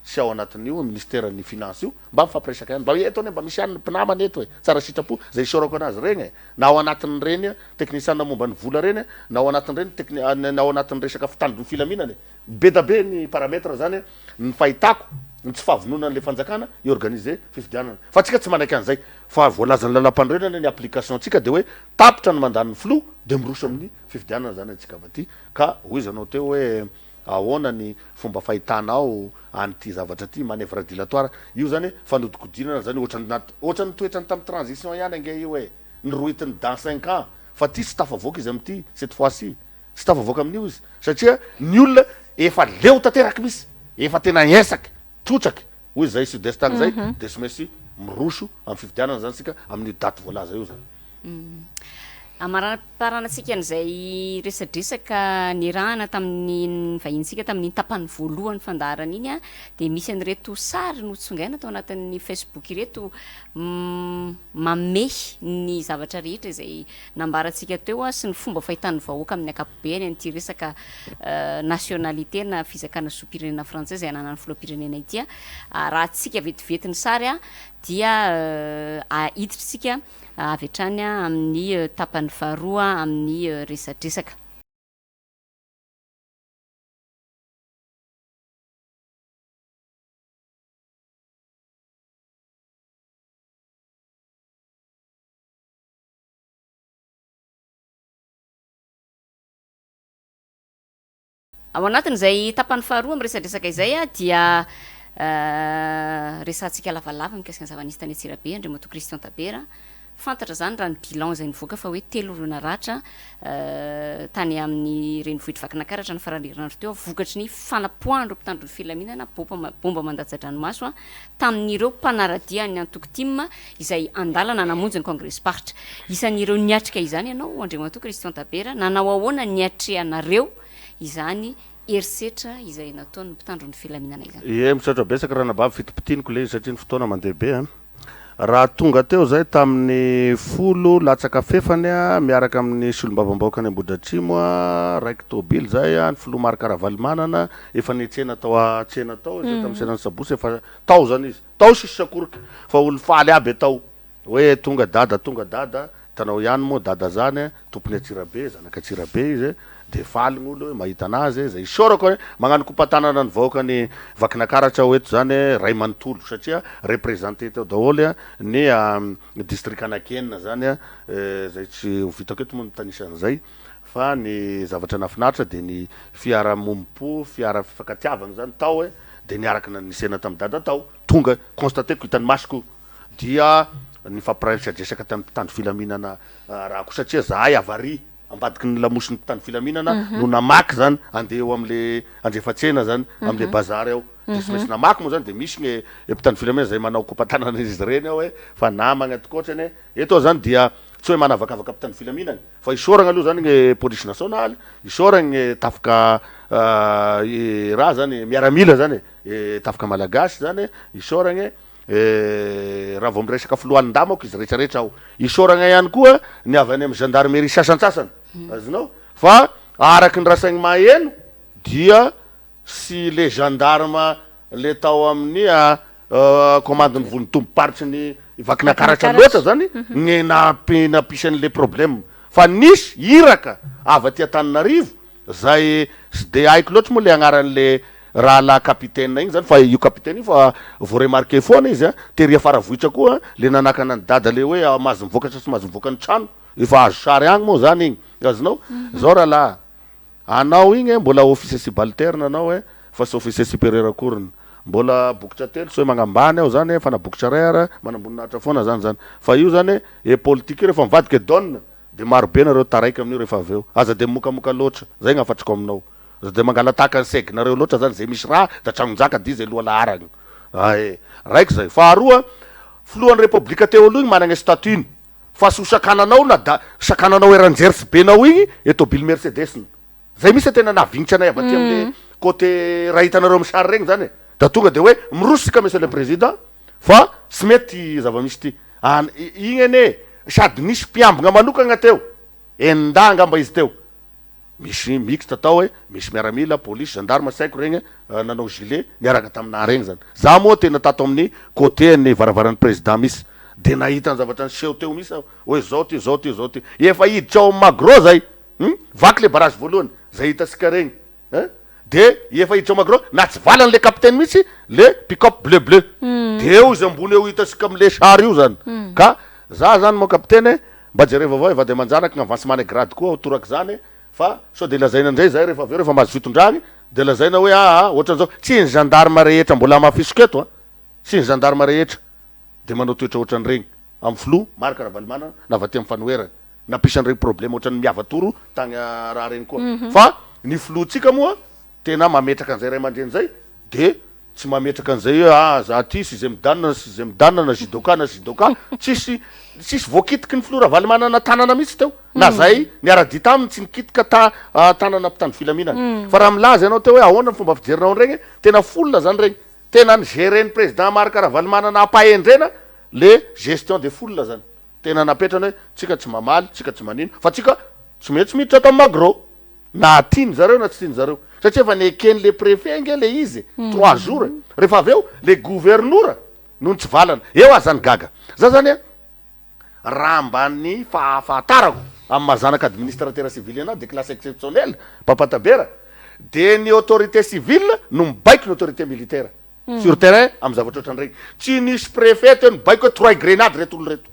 sy ao anatin'io ministère ny finance io mba mifampiresaka ihany mba eto anie mba misy ihany ny mpinamana eto e tsara sitrapo zay isaorako anazy regny e na ao anatin'ireny teknisiana momba ny vola reny na ao anatin'ireny tekni- na ao anatin'ny resaka fitandro ny filaminana e Be da be ny paramètre zany ny fahitako. ny tsy fahavononan'le fanjakana hi-organiser fifidianana. Fa tsika tsy manaiky an'izay. Fa voalazan'ny lalampanorenana ny application tsika de hoe tapitra ny mandat-n'ny filoha de miroso amin'ny fifidianana zany antsika avy aty. Ka hoy izy teo hoe ahoana ny fomba fahitanao an'ity zavatra ity, manoeuvre dilatoire. Io zany fanodikodinana zany ohatran'ny nat- ohatran'ny toetrany tamin'ny transition ihany ange io e. Ny rohitiny dans cinq ans. Fa ty tsy tafavoaka izy amin'ity cette fois ci. Tsy tafavoaka amin'io izy satria ny olona efa leo tanteraky misy, efa tena esaky, trotraky, hoy izay sud est agny zay, de tsy maintsy miroso amin'ny fifidianana zany tsika amin'io daty voalaza io zany. Amaraparanantsika an'izay resadresaka nirahana tamin'ny vahinintsika tamin'iny tapany voalohany fandaharana iny dia misy an'ireto sary notsongaina tao anatin'ny Facebook ireto mamehy ny zavatra rehetra izay nambarantsika teo sy ny fomba fahitan'ny vahoaka amin'ny ankapobeny an'ity resaka nationalité na fizakana zom-pirenena frantsay izay ananan'ny filoham-pirenena ity. Raha antsika vetivety ny sary dia hiditra isika avy hatrany amin'ny tapany faharoa amin'ny resadresaka. Ao anatin'izay tapany faharoa amin'ny resadresaka izay dia resahantsika lavalava mikasika ny zava-nisy tany Antsirabe, Andriamatoa Christian Tabera. Fantatra izany raha ny bilan izay nivoaka fa hoe telo ireo naratra tany amin'ny renivohitr'i Vakinankaratra ny faran'ny herinandro teo vokatry ny fanapoahan'ireo mpitandro ny filaminana bomba mandatsa-dranomaso tamin'ireo mpanara-dia an'ny antoko tim izay an-dalana namonjy ny kongresim-paritra. Isan'ireo niatrika izany ianao, Andriamatoa Christian Tabera, nanao ahoana ny niatrehanareo izany herisetra izay nataon'ny mpitandro ny filaminana izany? Ie, misaotra betsaka ranabavy, fitopitiniko le izy satria ny fotoana mandeha be an. Raha tonga teo zay tamin'ny folo latsaka fefany miaraka amin'ny solombavambahoaka any Ambohidratrimo, raiky tôbily zay, ny filoha Marc Ravalomanana efa niantsena tao an-tsena tao izy tamin'ny tsenan'ny sabotsy efa tao zany izy, tao sisy sakoroka fa olo faly aby tao hoe tonga dada tonga dada, hitanao ihany moa dada zany Tompony Antsirabe, zanak'i Antsirabe izy dia faly ny olo mahita anazy, zay isaorako e, magnano kopa-tanana ny vahoakan'i Vakinakaratra aho eto zany ray manontolo satria representer teo daholo ny district anaky enina zany zay tsy ho vitako eto moa ny mitanisa an'izay fa ny zavatra nahafinaritra dia ny fiara-mompo, fiara fifankatiavana zany tao e, dia niaraka nisena tamin'i dada tao, tonga constater-ko hitan'ny masoko dia nifampiresadresaka tamin'ny mpitandro filaminana raha koa satria zahay avy ary ambadiky ny lamosin'ny mpitandro filaminana no namaky zany andeha eo amle andrefatsena zany amle bazary ao de tsy maintsy namaky moa zany de misy ny mpitandro filaminana zay manao kopa-tanana izy ireny ao hoe fa namagna tokoatrany e eto aho zany dia tsy hoe manavakavaka mpitandro filaminana fa isaoragna aloha zany ny polisy nasionaly isaoragna ny tafika raha zany miaramila zany e tafika malagasy zany isaoragna Eh, raha vao miresaka foloalindahy manko izy rehetra rehetra ao. Isaoragna ihany koa ny avy any amin'ny gendarmerie sasantsasany. Azonao? Fa araky ny rasaigny maheno dia sy le gendarme le tao amin'ny commande-n'ny vontombom-paritry ny Vakinankaratra loatra zany ny nampi- nampisy an'le problème. Fa nisy iraka avy aty Antananarivo Zay tsy de haiko loatra moa le agnaran'le rahalahy capitaine igny zany fa io capitaine io fa vao remarquer foana izy a, tery Faravohitra koa le nanakana an'i dada le hoe mahazo mivoaka sa tsy mahazo mivoaka ny trano, efa azo sary agny moa zany igny, azonao? Zao rahalahy, anao igny mbola officier subalterne anao e, fa tsy officier supérieur akoriny, mbola bokotra telo tsy hoe magnambany aho zany fa na bokotra ray ara manamboninahitra foana zany zany, fa io zany e politique io rehefa mivadika donne De maro be nareo taraiky amin'io rehefa avy eo. Aza de mimokamoka loatra. Zay gny hafatriko aminao. Aza de mangalatahaka ny seg nareo loatra zany, zay misy raha da tragnonjaka dia zay loha laharagna. Ae. Raiky zay. Faharoa, filohan'ny repoblika teo aloha igny managna statut-ny. Fa tsy ho sakananao na da sakananao eran'ny jersy be nao igny e tôbily mercedes-ny. Zay mihitsy tena nahavignitra anay avy aty amle côté raha hitanareo amin'ny sary regny zany e. Da tonga de hoe miroso sika monsieur le président fa tsy mety ty zava-misy ty. An, igny anie sady nisy mpiambigna manokagna teo, enin-dahy angamba izy teo, misy mixte tao e, misy miaramila, polisy, gendarme tsy haiko regny nanao gilet niaraka taminah regny zany. Za moa tena tato amin'ny côté ny varavaran'ny président misy de nahita ny zavatra niseho teo misy aho hoe zao ty, zao ty, zao ty. Efa hiditra ao amin'ny magro zay, hum, vaky le barrage voalohany, zay hitantsika regny, hein. De efa hiditra ao Magro, natsivalany le capitaine mihitsy le pick-up bleu bleu. De eo izy ambony eo hitantsika amle sary io zany. Ka za zany mon capitaine mba jerevo avao e vady aman-janaka gn'avancement ny grade koa ao torak'izany fa sao de lazaina ndray zay rehefa avy eo rehefa mahazo fitondragny de lazaina hoe aa ohatran'izao. Tsy ny gendarme rehetra mbola hamafisiko eto a, tsy ny gendarme rehetra de manao toetra ohatran'iregny amin'ny filoha Marc Ravalomanana na avy aty amin'ny fanoherana. Nampisy an'ireny problème ohatran'ny miava-toro tany raha reny koa. Fa ny filohantsika moa tena mametraka an'izay ray aman-dreny izay de tsy mametraka an'izay hoe ah za ty sixième dan na sixième dan na judoka na judoka. Tsisy tsisy voakitiky ny filoha Ravalomanana tanana mihitsy teo. Na zay niara-dia taminy tsy nikitika ta tanana mpitandro filaminana. Fa raha milaza ianao teo hoe ahoana ny fomba fijerinao an'ireny, tena foule zany ireny. Tena ni-gérer-n'ny président Marc Ravalomanana am-pahendrena le gestion des foules zany. Tena napetrany hoe tsika tsy mamaly, tsika tsy manino, fa tsika tsy maintsy miditra ato amin'ny Magro. Na tiany zareo na tsy tiany zareo. Satria efa neken'le préfet ange le izy e, trois jours e. Rehefa avy eo, le governora no nitsivalana. Eo aza ny gaga. Za zany an, raha mba ny fahafantarako amin'ny maha zanaka administrateur civil anahy de classe exceptionnelle, Papa Tabera, de ny autorité civile no mibaiko ny autorité militaire. Sur terrain amin'ny zavatra ohatran'ireny. Tsy nisy préfet teo nibaiko hoe torohay grenade reto olona reto.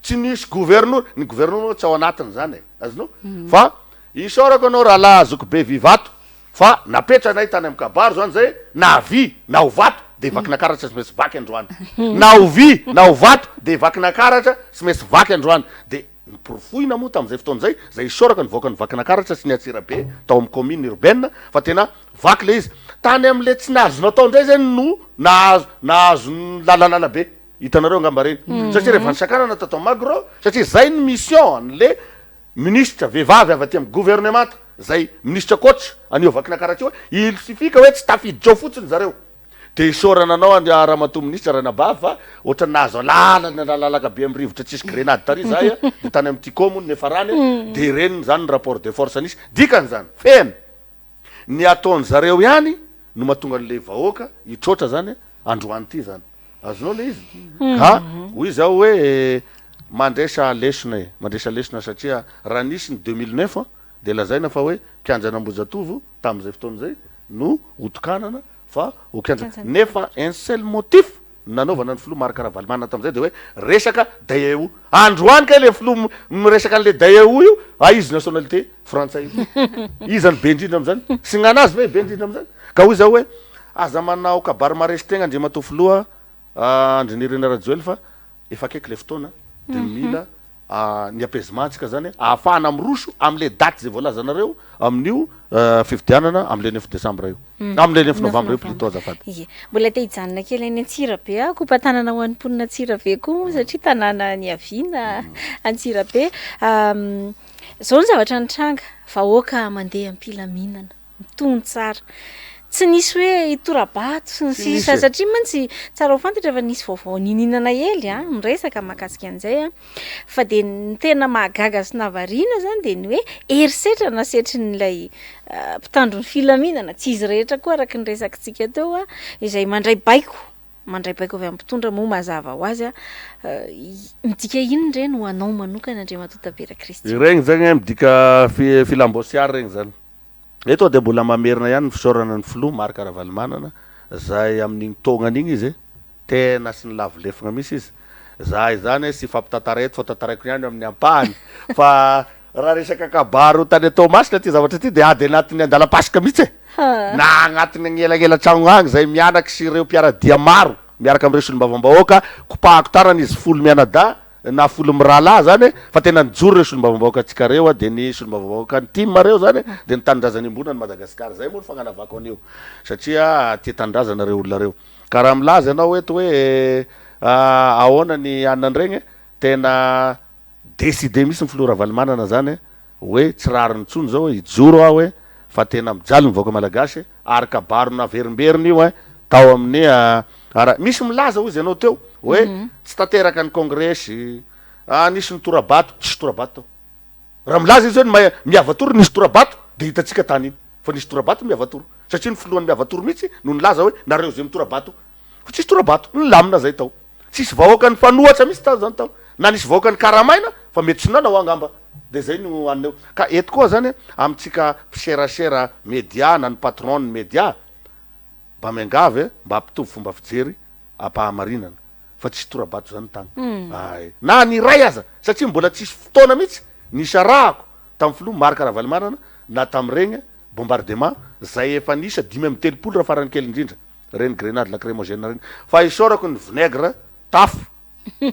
Tsy nisy gouverneur, ny gouverneur moa tsy ao anatin'izany e. Azonao? Fa isaorako anao rahalahy zokibe Vivato fa napetranay tany amin'ny kabaro zany zay na vy na ho vato de Vakinakaratra tsy maintsy vaky androany. Na ho vy na ho vato de Vakinakaratra tsy maintsy vaky androany. De noporofoina moa tamin'izay fotoana izay, zay isaorako ny vahoakan'i Vakinakaratra sy ny Antsirabe tao amin'ny commune urbaine fa tena Vaky le izy. Tany amle tsy nahazo natao indray zay no nahazo nahazo nilalalala be. Hitanareo angamba reny. Satria rehefa nisakanana tato Magro, satria zay ny mission anle minisitra vehivavy avy aty am gouvernemanta, zay minisitra coach an'io Vakinankaratra io, il suffit ka hoe tsy tafiditra ao fotsiny zareo. De isaorana anao an ramatoa minisitra ranabavy fa ohatran'ny nahazo alalana nalalaka be am rivotra tsisy grenade tary zahay a, de tany am Tiko moa no niafarany, de ireny zany ny rapport de force nisy. Dikan'izany, fehiny. Ny ataon-zareo ihany no mahatonga an'le vahoaka hitroatra zany androany ty zany. Azonao le izy? Ka hoy izaho hoe mandresa lesona e, mandresa lesona satria raha nisy ny 2009 de lazaina fa hoe kianjan'Ambohijatovo tamin'izay fotoana izay no hotokanana fa ho kianja, nefa un seul motif nanaovana ny filoha Marc Ravalomanana tamin'izay dia hoe resaka Daewoo. Androany kay le filoha miresaka an'le Daewoo io, ah izy nationalité frantsay io. Iza no be indrindra amin'izany? Sy gn'anazy ve be indrindra amin'izany? Ka hoy zaho hoe aza manao kabary maharesy tegna Andriamatoa filoha Andry Nirina Rajoelina fa efa akaiky le fotoana dia mila ny apaisement tsika zany ahafahana miroso amle daty zay voalazanareo amin'io fifidianana amle neuf décembre io amle neuf novembre io plutôt azafady. Ie, mbola te hijanona kely any Antsirabe aho, kopa-tanana ho an'ny mponina Antsirabe koa moa satria tanàna niaviana Antsirabe. Zao ny zavatra nitranga, vahoaka mandeha am-pilaminana. Mitony tsara. Tsy nisy hoe hitora-bato sy ny sisa satria mantsy tsara ho fantatra fa nisy vaovao niniana naely an, miresaka mahakasika an'izay an. Fa dia ny tena mahagaga sy nahavariana izany dia ny hoe herisetra nasetrin'ilay mpitandro ny filaminana, tsy izy rehetra koa araka ny resakitsika teo an, izay mandray baiko, mandray baiko avy amin'ny mpitondra moa mazava ho azy an. Midika inona ireny ho anao manokana Andriamatoa Tabera Christian? Ireny zegny midika filam-boasiary regny zany. Eto aho dia mbola mamerina ihany ny fisaorana ny filoha Marc Ravalomanana izay amin'igny taognany igny izy tena sy nilavo lefogna mihitsy izy. Za izany tsy hifampitantara eto fa tantaraiko ihany amin'ny ampahany fa raha resaka kabary tany Toamasina ity zavatra ity dia ady anatin'ny andalam-pasika mihitsy e! Na agnatin'ny agnelagnela-tragno agny zay mianaky sy ireo mpiara-dia maro miaraka amin'ireo solombavambahoaka kopahako tanana izy folo mianadahy na folo mirahalahy zany fa tena nijoro reo solombavambahoaka tsika reo de ny solombavambahoaka ny tim reo zany de ny tanindrazana iombonany Madagascar zay moa ny fagnanavako an'io satria tia tanindrazana reo olona reo ka raha milaza ianao eto hoe ahoana ny anona an'iregny tena decide mihitsy ny filoha Ravalomanana zany hoe tsy rariny intsony zao hijoro aho hoe fa tena mijaly ny vahoaka malagasy ary kabary naverimberina io tao amin'ny ara misy milaza hozy ianao teo hoe tsy tanteraka ny kongresy ah nisy ny tora-bato tsisy tora-bato tao raha milaza izy hoe ny miavatoro nisy tora-bato de hitantsika tany iny fa nisy tora-bato miavatoro satria ny filohan'ny miavatoro mihitsy no nilaza hoe nareo zay mitora-bato fa tsisy tora-bato nilamina zay tao tsisy vahoaka nifanohatra mihitsy tao zany tao na nisy vahoaka nikaramaina fa mety tsy nanao angamba. De zay no anona eo. Ka eto koa zany amintsika mpiserasera media na ny patron ny media mba miangavy e, mba hampitovy fomba fijery ampahamarinana fa tsy tora-bato zany tagny. Ay. Na ny iray aza satria mbola tsisy fotoana mihitsy nisarahako tamin'ny filoha Marc Ravalomanana na tamin'iregny bombardement zay efa niisa 35 raha farany kely indrindra reny grenade lacrymogène reny fa isaorako ny vinaigre tafo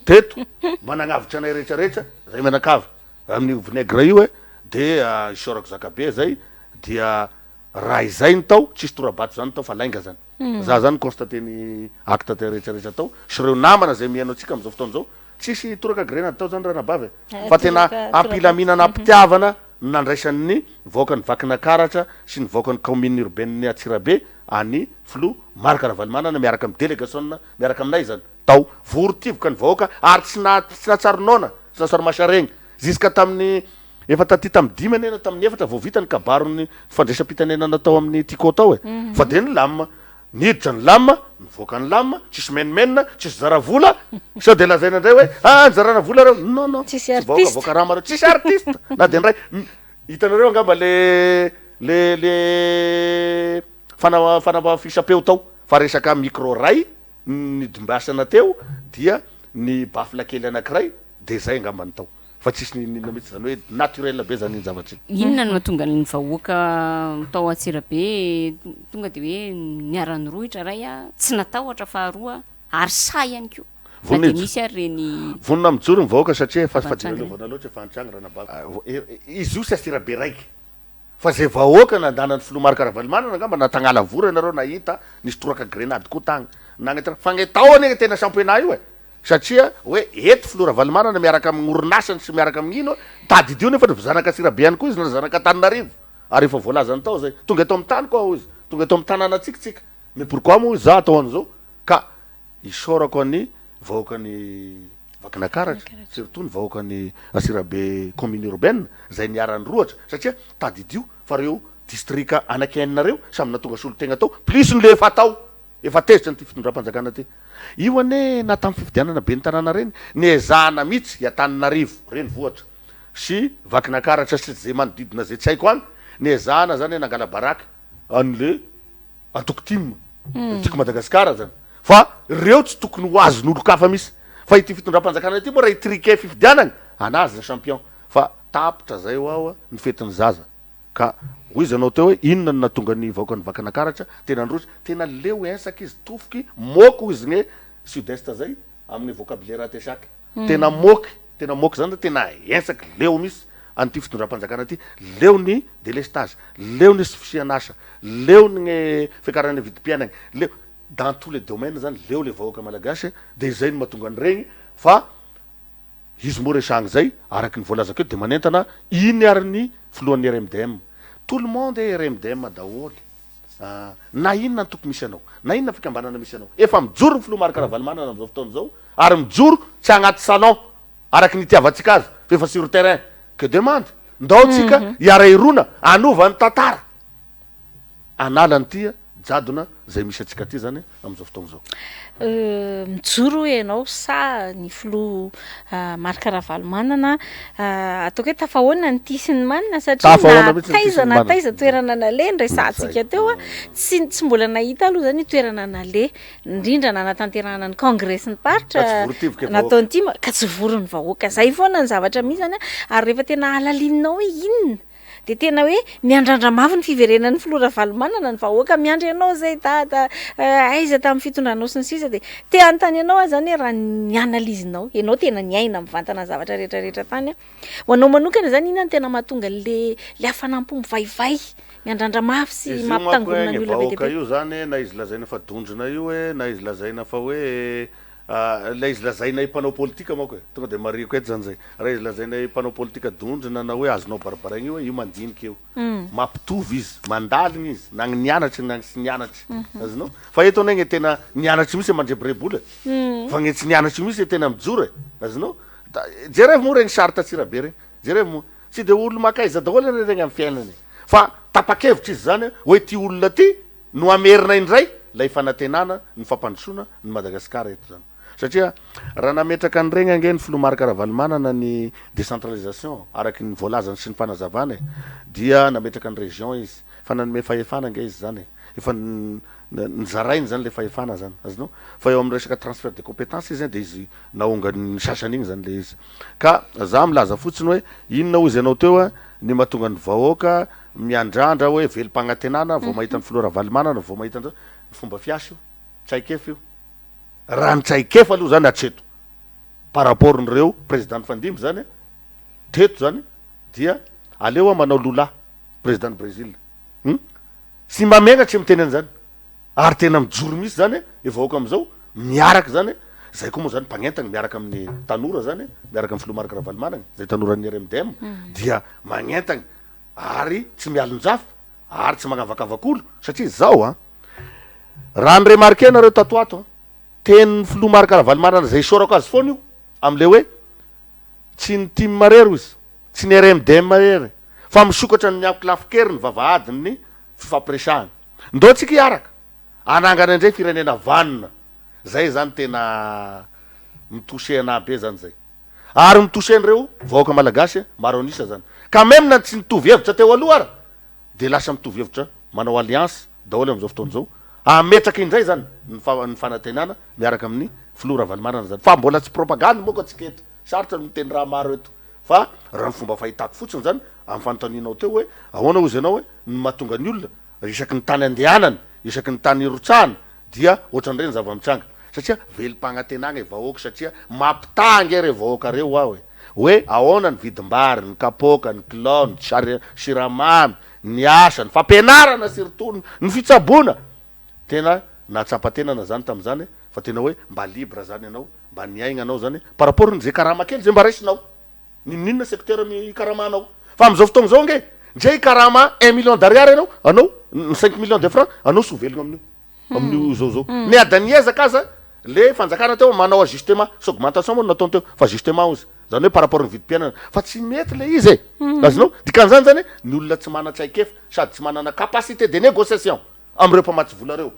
teto mba nagnavotra anay rehetra rehetra zay mianakavy amin'io vinaigre io e de isaorako zakabe zay dia raha izay ny tao tsisy torabato zany tao fa lainga zany za zany constater ny acte te rehetra rehetra tao sy reo namana zay mihaino antsika amizao fotoana zao tsisy toraka grenade tao zany ranabavy e fa tena ampilaminana ampitiavana ny nandraisan'ny vahoakan'i Vakinakaratra sy ny vahoakan'ny kaominina urbaine Antsirabe an'i filoha Marc Ravalomanana miaraka amin'ny delegasiona miaraka aminay zany tao vory tivoka ny vahoaka ary tsy na tsy nahatsiaro noana tsy nahatsiaro masaregny ziska tamin'ny efa taty tamin'ny dimy anie na tamin'ny efatra vao vita ny kabaron'ny fandraisam-pitenenana tao amin'ny Tiko tao e fa dia nilamina niditra ny lamina nivoaka ny lamina tsisy menomenona tsisy zara vola sao dia lazaina indray hoe ah nizarana vola reo non non Tsisy tsy vahoaka artiste. voakarama reo tsisy artiste na dia indray hitanareo angamba le le le fana fanamafisam-peo tao fa resaka micro ray nidimbasana teo dia ny baffle kely anakiray de zay angamba ny tao fa tsisy n'inon'inona mihitsy zany hoe naturel be zany iny zavatra iny. Inona no mahatonga ny vahoaka tao Antsirabe tonga de hoe niara-nirohitra ray a, tsy natahotra faharoa ary sahy ihany koa na Vonona de izy. nisy ary ireny Vonona mijoro ny vahoaka satria efa zava-nitranga ireny. fadiralovana loatra efa antragno ranabavy. Izy io tsy Antsirabe raiky Fa zay vahoaka nandana ny filoha Marc Ravalomanana angamba na tagnalavory ianareo nahita nisy toraka grenady koa tagny nagnetana fa gne tao anie tena championnat io e satria hoe eto filoha Ravalomanana miaraka amigny orinasany sy miaraka amign'ino tadidio nefa fa zanak'Antsirabe ihany koa izy na zanak'Antananarivo ary efa voalazany tao zay tonga eto amin'ny taniko aho izy tonga eto amin'ny tanànantsika tsika mais pourquoi moa izy za atao an'izao ka Isaorako an'i vahoakan'i Vakinakaratra, surtout ny vahoakan'i Antsirabe commune urbaine izay niara-nirohotra satria tadidio fa reo distrika anaky enina reo samy nahatonga solotegna tao plus ny le efa tao efa tezitra an'ity fitondram-panjakana ty. Io anie na tamin'ny fifidianana ben'ny tanàna reny niezahana mitsy i Antananarivo renivohitra sy Vakinakaratra sy ze manodidina ze tsy haiko any niezahana zany nangala-baraka an'le antoko tim, Tiako Madagasikara zany fa reo tsy tokony ho azon'olon-kafa mihitsy fa ity fitondram-panjakana ity moa raha hi-triquer fifidianana anazy ny champion fa tapitra zay ho aho ny fetin'ny zaza ka hoy izy anao teo hoe inona no nahatonga ny vahoakan'i Vakinakaratra tena nirosy tena leo insaka izy tofoky moky hoy izy gne sud est zay amin'ny vocabulaire atesaky Tena moky, tena moky zany tena hensaky, leo misy an'ity fitondram-panjakana ity, leo ny délestage, leo ny tsy fisian'asa, leo ny fiakaran'ny vidim-piainagna, leo dans tous les domaines zany leo le vahoaka malagasy de izay no mahatonga an'iregny fa izy moa resahagna zay araky ny voalazako eo de manentana iny ary ny filohan'ny RMDM, tout le monde est RMDM daholo. Na inona antoko misy anao, na inona fikambanana misy anao, efa mijoro ny filoha Marc Ravalomanana amin'izao fotoana izao ary mijoro tsy agnaty salon araky ny itiavantsika azy fa efa sur terrain. Que demande? Ndao tsika hiara-hirona hanova ny tantara, hanala an'ity jadona izay misy antsika ty zany amin'izao fotoana izao. Mijoro hoy ianao sa ny filoha Marc Ravalomanana ataoko hoe tafahoana ny tia sy ny manina satria Tafahoana na mihitsy ny tia sy taiza ny na manina. taiza toerana naleha ny resahantsika Zay. teo tsy tsy mbola nahita aloha zany toerana naleha indrindra nanatanterahana ny kongresin'ny Ka paritra tsy vory tivoka vahoaka. nataon'ny tim ka tsy vory ny vahoaka zay foana ny zavatra misy zany ary rehefa tena halalininao hoe inona Dia tena hoe miandrandra mafy ny fiverenan'ny filoha Ravalomanana, ny vahoaka miandry anao izay dada aiza tamin'ny fitondranao sy ny sisa dia te hanontany anao aho izany hoe raha ny analyse-nao, ianao tena niaina mivantana ny zavatra rehetra rehetra tany an, ho anao manokana izany inona no tena mahatonga an'le le hafanam-po mivaivay, miandrandra mafy sy Izy io manko hoe mampitangorona ny ny olona be dia vahoaka be? io zany na izy lazaina fa dondrona io e, na izy lazaina fa hoe Ilay izy lazainay mpanao politika manko e, tonga dia marihiko eto zany zay, raha izy lazainay mpanao politika dondrona na hoe azonao barabaraigna io e, io mandinika io, mampitovy izy, mandaligna izy, na gny nianatry na gny tsy nianatry, azonao? Fa eto anie gny tena nianatry mihitsy mandrebireby olo e, fa gny tsy nianatry mihitsy tena mijoro e, azonao? Da jerevo moa regny sary tatsirabe regny, jerevo moa, tsy de olo makaiza daholo anie regny amy fiainany e, fa tapa-kevitra izy zany hoe ty olona ty, No hamerina indray lay fanantenana ny fampandrosoana ny Madagasikara eto zany. Satria raha nametraka an'iregny ange ny filoha Marc Ravalomanana ny décentralisation araky ny voalazany sy ny fanazavany e, dia nametraka ny région izy, efa nanome fahefana ange izy zany e, efa nozarainy zany le fahefana zany, azonao? Fa eo amin'ny resaka transfert de compétence izy de izy naongany sasany igny zany le izy. Ka za milaza fotsiny hoe inona hozy ianao teo a, ny mahatonga ny vahoaka miandrandra hoe velom-pagnantenana vao mahita ny filoha Ravalomanana vao mahita an'zao, ny fomba fiasa io, traikefa io. Raha ny traikefa aloha zany hatreto par rapport n'ireo président nifandimby zany teto zany dia aleo aho manao Lula président ny Brésil hum tsy mba menatra miteny an'izany ary tena mijoro mihitsy zany e vahoaka amizao miaraka zany zay koa moa zany mpagnentagna miaraka amin'ny tanora zany miaraka amin'ny filoha Marc Ravalomanana zay tanoran'ny RMDM dia magnentagna ary tsy mialonjafy ary tsy magnavakavak'olo satria zao an Raha ny remarquer nareo tato ato an, tenin'ny filoha Marc Ravalomanana izay isaorako azy foana io amin'ilay hoe tsy ny tim irery hoy izy, tsy ny RMDM irery fa misokatra ny ankolafin-kery ny vavahadin'ny fifampiresahana. Ndao tsika hiaraka hanangana indray firenena vanona. Zay zany tena mi-toucher anah be zany zay. Ary mi-toucher an'ireo vahoaka malagasy maro an'isa zany. Ka même na tsy nitovy hevitra teo aloha ara dia lasa mitovy hevitra manao alliance daholo amin'izao fotoana izao, hametraka indray izany ny ny fanantenana miaraka amin'ny filoha Ravalomanana izany, fa mbola tsy propagande moa ko tsika eto, sarotra ny miteny raha maro eto, fa raha ny fomba fahitako fotsiny izany amin'ny fanontanianao teo hoe ahoana hozy ianao hoe ny mahatonga ny olona isaky ny tany andehanana, isaky ny tany irotsahana dia ohatran'ireny zava-mitranga satria velom-pagnantenagna i vahoaka satria mampitaha ange reo vahoaka reo aho e! hoe ahoana ny vidim-bary, ny kapoaka, ny kilao, ny sary siramamy, ny asa, ny fampianarana surtout ny fitsaboana, tena nahatsapa tenana zany tam'zany fa tena hoe mba libre zany ianao, mba niaigna anao zany par rapport ny ze karama kely ze mba raisinao. N'inon'inona secteur ikaramanao. Fa amin'izao fotoagna izao ange, ndre hikarama un million d'ariary ianao, anao, ny cinq millions de francs, anao tsy ho velogna amin'io, amin'io zao zao. Miada niezaka aza le fanjakana teo manao ajustement, tsy augmentation moa no nataony teo fa ajustement hozy, zany hoe par rapport ny vidim-piainana. Fa tsy mety le izy e! Azonao? Dikan'izany zany ny olona tsy manan-traikefa sady tsy manana capacité de négociation amin'ireo mpamatsy vola reo,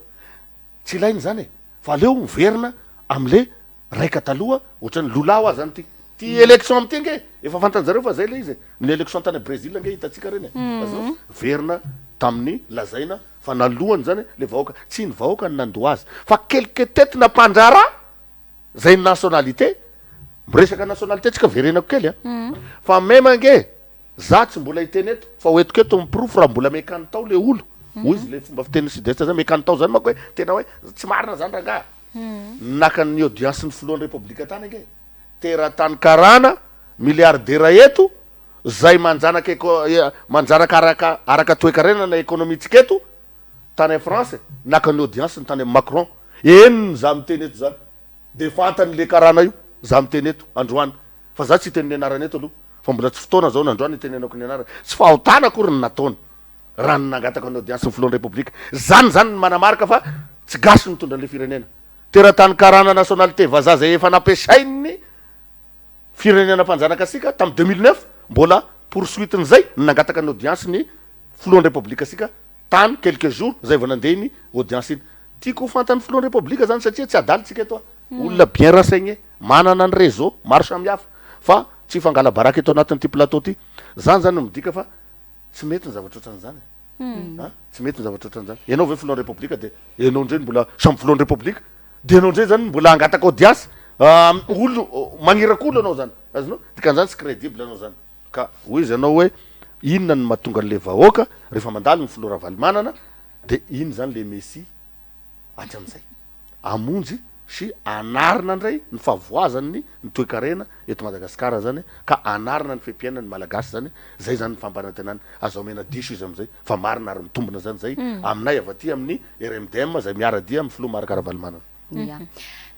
tsy ilaina izany e! Fa aleo miverina am'le Raika taloha ohatran'ny Lula hoa zany ty. Ty élection amin'ity ange efa fantanjareo fa zay le izy e. Ny élection tany Brésil ange hitantsika reny e. Azonao? Verina tamin'ny lazaina fa nalohany zany le vahoaka. Tsy ny vahoaka no nandoa azy fa quelque tête-na mpandraharaha zay nationalité, miresaka nationalité tsika verenako kely a. Fa même ange za tsy mbola hiteny eto fa ho entiko eto ny porofo raha mbola mekantao le olo. Hoy izy le fomba fitenin'ny sud-est zany mekantao zany manko hoe tena hoe tsy marina zany rangaha. Naka ny audience ny filohan'ny repoblika tany ange teratany karana milliardaire eto zay manjanaka eco manjanaka araka araka toekarena na economie tsika eto tany France naka ny audience ny tany am Macron eny za miteny eto zany de fantany le karana io za miteny eto androany fa za tsy hiteny ny anarany eto aloha fa mbola tsy fotoana zao nandroany hitenenako ny anarany tsy fahotana akory ny nataony raha ny nangataka ny audience ny filohan'ny Repoblika. Zany zany ny manamarika fa tsy gasy no mitondra an'ilay firenena. Teratany karana nationalité vazaha zay efa nampiasain'ny firenena mpanjanaka antsika tamin'ny 2009 mbola poursuite-n'izay ny nangataka ny audience ny filohan'ny Repoblika antsika tany quelques jours zay vao nandeha iny audience iny. Tiako ho fantan'ny filohan'ny Repoblika zany satria tsy adala tsika eto a. Olona bien renseigné, manana ny réseau maro samihafa fa tsy hifangala-baraka eto anatin'ity plateau ity. Zany zany no midika fa Tsy mety ny zavatra ohatran'izany e. A! Tsy mety ny zavatra ohatran'izany. Ianao ve filohan'ny Repoblika dia ianao indray no mbola samy filohan'ny Repoblika dia ianao indray zany no mbola hangataka audience olo magniraka olo ianao zany. Azonao? Dikan'izany tsy crédible ianao zany. Ka hoy izy ianao hoe inona no mahatonga an'ilay vahoaka rehefa mandalo ny filoha Ravalomanana dia iny zany le messie hatramin'izay. Hamonjy sy hanarina indray ny fahavoazan'ny ny toekarena eto Madagasikara zany ka hanarina ny fehi-piainan'ny Malagasy zany, zay zany ny fampanantenana, aza omena diso izy amin'izay fa marina ary mitombina zany zay aminay avy aty amin'ny RMDM zay miara-dia amin'ny filoha Marc Ravalomanana. Ya.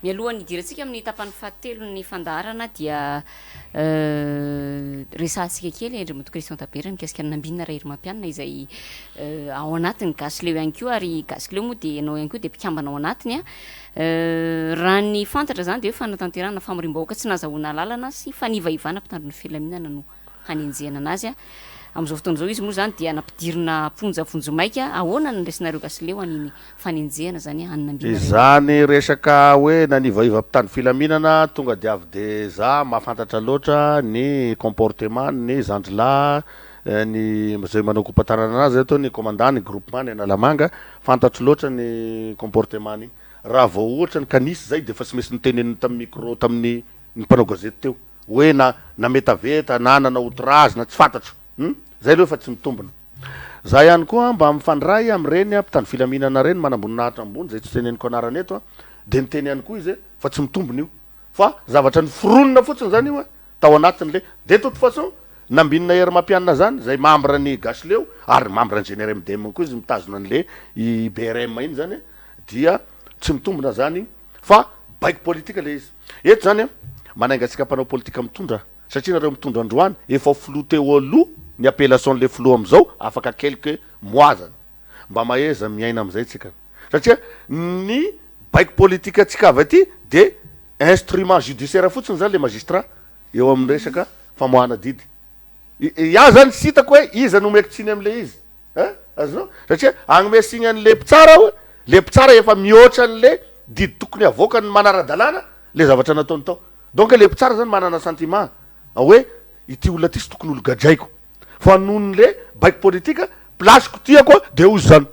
Mialohan'ny hidirantsika amin'ny tapany fahatelon'ny fandaharana dia resahantsika kely Andriamatoa Christian Tabera mikasika an'i Nambinina Raherimampianina izay ao anatin'ny Gasy Leo ihany koa ary Gasy Leo moa dia ianao ihany koa dia mpikambana ao anatiny. Raha ny fantatra izany dia hoe fanatanterahana famoriam-bahoaka tsy nahazahoana alalana sy fanivaivana mpitandro ny filaminana no. hanenjehana anazy. Amin'izao fotoana izao izy moa izany dia nampidirina am-ponja vonjimaika. Ahoana no niraisinareo Gasileo an'iny fanenjehana izany an'i Nambinina ireny? Izany resaka hoe nanivaiva mpitandro filaminana tonga dia avy dia za mahafantatra loatra ny comportement ny zandrilahy ny zay manao kopa-tanana anazy eto ny commandant ny groupement ny Analamanga fantatro loatra ny comportement-ny raha vao ohatra ny ka nisy zay dia efa tsy maintsy noteneniny tamin'ny micro tamin'ny ny mpanao gazety teo hoe na nametaveta na nanao outrage na tsy fantatro hum zay aloha efa tsy mitombina. Za ihany koa mba mifandray amin'ireny mpitandro filaminana ireny manamboninahitra ambony zay tsy teneniko anarana eto dia niteny ihany koa izy fa tsy mitombina io fa zavatra noforonina fotsiny zany io tao anatin'le de toute façon Nambinina Hery Mampianina zany zay membre ny Gasileo ary membre ny GNRMDM koa izy mitazona an'le IBRM iny zany dia tsy mitombina zany fa baiko politika le izy. Eto zany an, manainga antsika mpanao politika mitondra satria nareo mitondra androany efa ho filoha teo aloha ny appellation le filoha amizao afaka quelques mois zany. Mba maheza miaina amizay tsika satria ny baiko politika antsika avy aty de instrument judiciaire fotsiny zany le magistrat eo amin'ny resaka famoahana didy. Iaho zany tsy hitako hoe iza no omeko tsiny amle izy. Hein? Azonao? Satria hagnome signe an'le mpitsara aho, le mpitsara efa mihoatra an'le didy tokony havoakany manara-dalàna le zavatra nataony tao. Donc le mpitsara zany manana sentiment hoe ity olona ity tsy tokony olo gadraiko fa noho ny le baiko politika place-ko tiako de eo izy zany,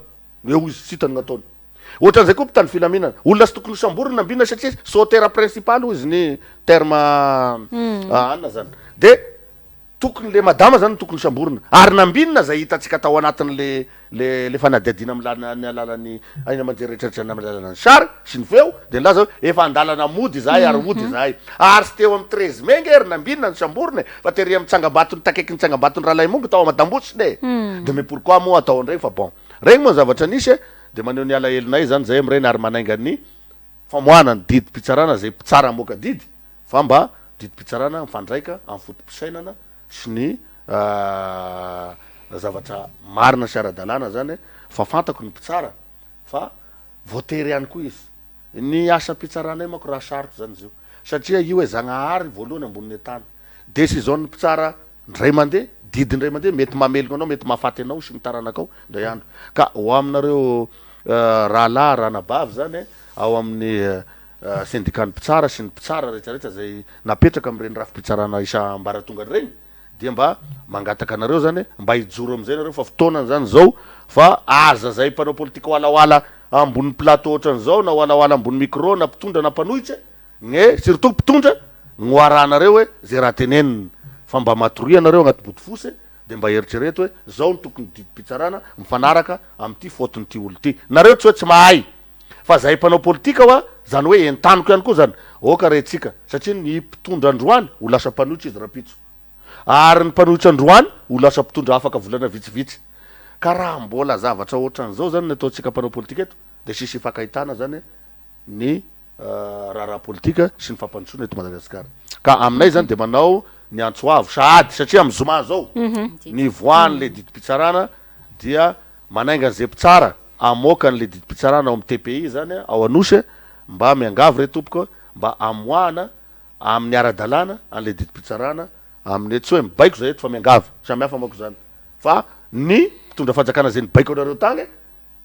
eo izy tsy hitany gn'ataony. Ohatran'izay koa mpitandro filaminana, olona tsy tokony ho samborina ambinina satria sauteur principal hoy izy ny terme anona zany de Tokony le madama zany no tokony samborina ary nambinina zay hitantsika tao anatin'le le le fanadihadiana amin'ny ny alalan'ny haino aman-jery rehetra rehetra amin'ny alalan'ny sary sy ny feo de nilaza hoe efa andalana mody izahay ary hody izahay ary tsy teo amin'ny 13 mai nge ry nambinina no samborina e fa tery amin'ny tsangambaton'ny takaikin'ny tsangambaton'ny Ralaimongo tao Amadambosina e de mais pourquoi moa atao an'ireny fa bon regny moa ny zavatra nisy e de maneho ny alahelonay zany zay amin'ireny ary manainga ny famoahana ny didim-pitsarana zay mpitsara hamoaka didy fa mba didim-pitsarana mifandraika amin'ny foto-pisainana sy ny zavatra marina sy ara-dalàna zany fa fantako ny mpitsara fa voatery ihany koa izy. Ny asam-pitsaranay manko raha sarotra zany izy io satria io hoe Zagnahary voalohany ambonin'ny tany. Decision-n'ny mpitsara indray mandeha, didy indray mandeha mety mamelogna anao, mety mahafaty anao sy ny taranakao indray andro. Ka ho aminareo rahalahy, ranabavy zany ao amin'ny Sendikan'ny mpitsara sy ny mpitsara rehetrarehetra izay napetraka amin'ireny rafi-pitsarana isa-ambaratongany ireny dia mba mangataka anareo zany mba hijoro amin'izay nareo fa fotoanany zany izao fa aza zay mpanao politika hoalahoala ambony plateau ohatran'izao na hoalahoala ambony micro na mpitondra na mpanohitra gne surtout mpitondra no arahanareo hoe zay raha tenenina fa mba matoria nareo agnaty bodofotsy de mba eritrereto hoe zao no tokony didim-pitsarana mifanaraka amin'ity faute-n'ity olo ty nareo tsy hoe tsy mahay Fa zahay mpanao politika hoa zany hoe entaniko ihany koa zany, aoka re tsika, satria ny mpitondra androany ho lasa mpanohitra izy rahampitso, ary ny mpanohitra androany ho lasa mpitondra afaka volana vitsivitsy. Ka raha mbola zavatra ohatran'izao zany ny ataontsika mpanao politika eto dia tsisy ifankahitana zany ny raharaha politika sy ny fampandrosoana eto Madagasikara. Ka aminay zany dia manao ny antso avo sahady satria amin'ny zoma zao ny hivoahan'ilay didim-pitsarana dia manainga an'izay mpitsara hamoaka an'ilay didim-pitsarana ao amin'ny TPI izany ao Anosy mba miangavy re tompoko mba hamoahana amin'ny ara-dalàna an'ilay didim-pitsarana amin'ny tsy hoe mibaiko zay eto fa miangavy, samy hafa manko izany fa ny mpitondra fanjakana izay nibaiko anareo tany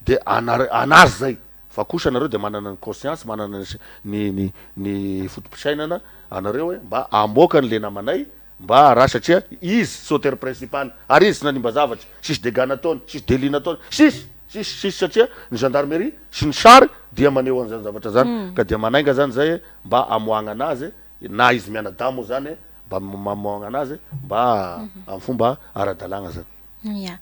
de anare anazy zay fa kosa nareo de manana ny conscience manana ny ny ny foto-pisainana anareo hoe mba hamoaka an'le namanay Mba raha satria izy sauteur principal ary izy tsy nanimba zavatra, tsisy dégâts nataony, tsisy délit nataony, tsisy, tsisy, tsisy satria ny gendarmerie sy ny sary dia maneho an'izany zavatra zany ka dia manainga zany zay mba amoahagna anazy na izy mianadahy moa zany mba mamoahagna anazy mba amin'ny fomba ara-dalàgna zany. Ya.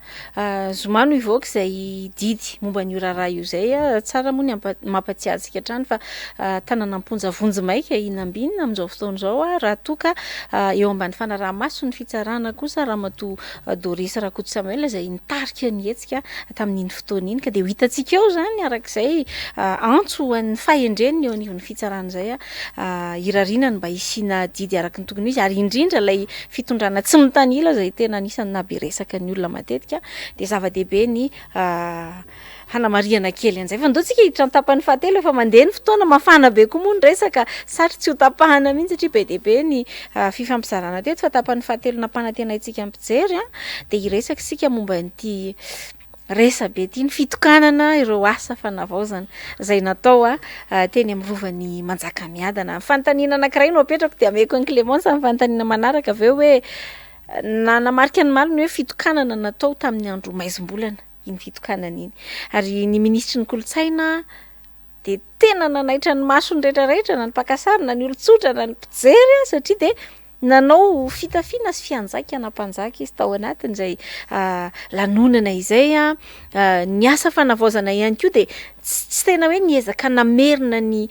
Zoma no hivoaka izay didy momba an'io raharaha io izay. Tsara moa ny mampatsiahy antsika hatrany fa tanana am-ponja vonjimaika i Nambinina amin'izao fotoana izao raha toa ka eo ambany fanaraha-mason'ny fitsarana kosa Ramatoa Doris Rakoto Samuel izay nitarika ny hetsika tamin'iny fotoana iny. Ka dia ho hitantsika eo izany araka izay antso ho an'ny fahendren'ny eo anivon'ny fitsarana izay hirariana ny mba hisiana didy araka ny tokony ho izy ary indrindra ilay Fitondrana tsy mitanila izay tena anisan'ny naha be resaka ny olona. olona matetika dia zava-dehibe ny hanamarihana kely an'izay. Fa ndao tsika hiditra ny tapany fahatelo, efa mandeha ny fotoana, mafana be koa moa ny resaka, satry tsy ho tapahana mihitsy satria be dia be ny fifampizarana teto, fa tapany fahatelo nampanantenaintsika ny mpijery dia hiresaka isika momba an'ity resa-be ity, ny fitokanana ireo asa fanavaozana izay natao teny amin'ny rovan'i Manjakamiadana. Fanontaniana anankiray no apetrako dia ameko an'i Clémence ny fanontaniana manaraka avy eo hoe nanamarika ny maly ny hoe fitokanana natao tamin'ny andro maizim-bolana iny fitokanana iny. Ary ny minisitry ny kolontsaina dia tena nanaitra ny mason'ny rehetra rehetra, na ny mpaka sary, na ny olon-tsotra, na ny mpijery, satria dia nanao fitafiana sy fianjaikana mpanjaka izy tao anatin'izay lanonana izay. Ny asa fanavaozana ihany koa dia tsy tena hoe niezaka namerina ny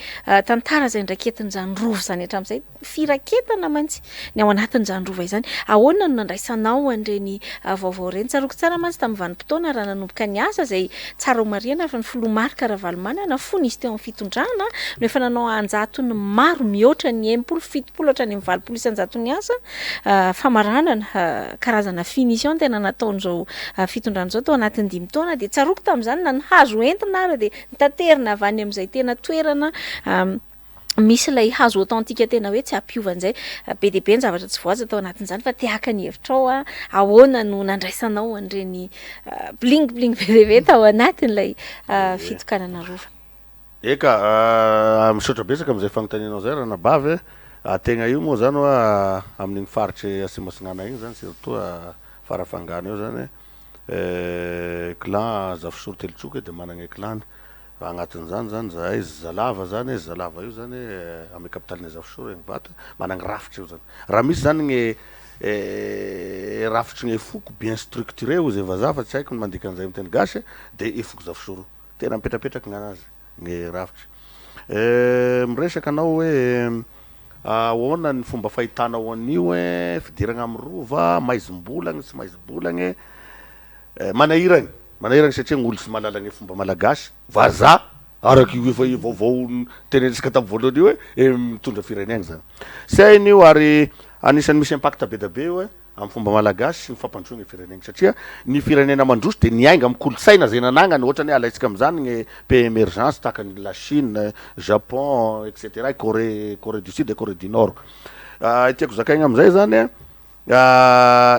tantara izay niraiketin'izany rova izany hatramin'izay. Firaketana mantsy ny ao anatin'izany rova izany. Ahoana no nandraisanao an'ireny vaovao ireny? Tsaroako tsara mantsy tamin'ny vanim-potoana raha nanomboka ny asa izay tsara homarihana fa ny filoha Marc Ravalomanana fony izy teo amin'ny fitondrana no efa nanao an-jatony maro mihoatra ny 60, 70 hatrany amin'ny 80 isan-jaton'ny asa famaranana karazana finition tena nataon'izao fitondrana izao tao anatin'ny dimy taona dia tsaroako tamin'izany na ny hazo entina ary dia notaterina avy any amin'izay tena toerana misy ilay hazo authentique tena hoe tsy hampiova an'izay. Be dia be ny zavatra tsy voahaja tao anatin'izany fa te haka ny hevitrao aho, ahoana no nandraisanao an'ireny bling bling be dia be tao anatin'ilay fitokanana rova? Eka, misaotra betsaka amin'izay fanontanianao izay ranabavy e. Tegna io moa zany hoa amin'igny faritry Atsimo Atsinanana igny zany surtout Farafangana io zany clan Zafisoro Telotroka dia managna clan-ny. Fa agnatin'izany zany zahay Zalava zany, Zalava io zany amy capitale-n'i Zafisoro egny Ivato, managny rafitra io zany. Raha misy zany gne rafitry gne foko bien structuré hozy e vazaha fa tsy haiko ny mandika an'izay amy teny gasy de i foko Zafisoro io. Tena mipetrapetraky gn'anazy gne rafitry. Miresaka anao hoe ahoana ny fomba fahitanao an'io fidiragna amy rova, maizim-bolagny tsy maizim-bolagny. Manahiragny, manahiragny satria gn'olo tsy mahalala gne fomba malagasy, vazaha, araky io efa vaovao nitenenintsika tamin'ny voalohany io hoe mitondra firenena zany. Tsy hainy io ary anisan'ny misy impact be da be io amin'ny fomba malagasy sy ny fampandrosoana ny firenena satria ny firenena mandroso dia niainga amin'ny kolontsaina zay nanagnany, ohatrany hoe alaintsika amin'izany gne pays emergence tahaka an'i la Chine, Japon, et cetera, Corée, Corée du Sud et Corée du Nord. Tiako zakaigna amin'izay zany.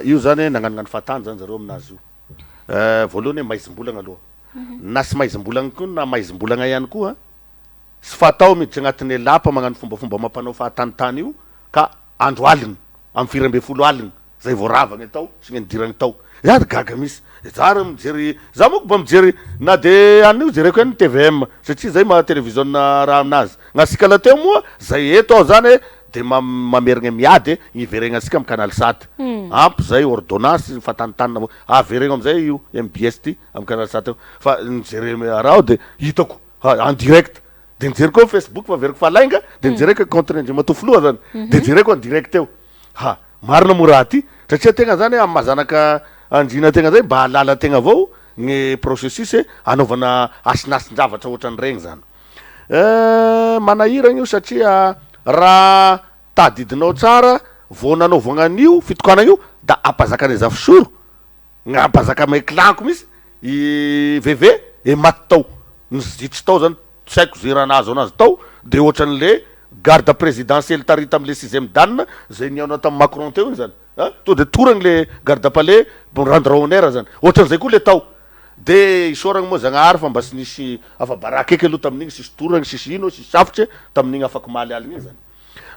Io zany nagnanognano fahatany zany zareo aminazy io. Voalohany hoe maizim-bolagna aloha. Na tsy maizim-bolagna koa na maizim-bolagna ihany koa, tsy fatao miditra agnatin'ny lapa magnano fombafomba amam-panao fahatanitany io ka andro aligny, amin'ny firy ambinifolo aligny zay vao rava ny atao sy ny nidiragny tao. Za gaga mihintsy. Za raha mijery, za manko mba mijery na de anio jereko ihany ny tvm satria zay maha television raha aminazy. Gn'asika lateo moa zay eto aho zany de mamerigna miady hiveregnantsika am canal sat. Ampy zay ordonnance ny fahatantanina avao. Averegno amizay io mbs ty am canal sat io fa nijery raha de hitako en direct. De nijery koa facebook fa averiko fa lainga de nijereko compte Andriamatoa filoha zany de jereko en direct eo. Ha! Marina moa raha ty satria tegna zany am maha zanaka andriana tegna zay mba hahalala tegna avao ny processus anaovana asinasin-javatra ohatran'iregny zany. Eh, manahiragna io satria raha tadidinao tsara vao nanaovagna an'io fitokanagna io da ampazakana Zafisoro, gna ampazaka ame clan-ko mihitsy i VV e maty tao, nizitry tao zany tsy haiko ze raha nahazo anazy tao de ohatran'le garde présidentielle tary tamle sixième dan zay nihaona tam Macron teo iny zany a, to de toragny le garde palais rendre honneur zany, ohatran'izay koa le tao. De isaoragna moa Zagnahary fa mba tsy nisy afa-baraka eky aloha tamin'igny, sisy toragny, sisy ino, sisy safotry tamin'igny afak'omaly aligny igny zany.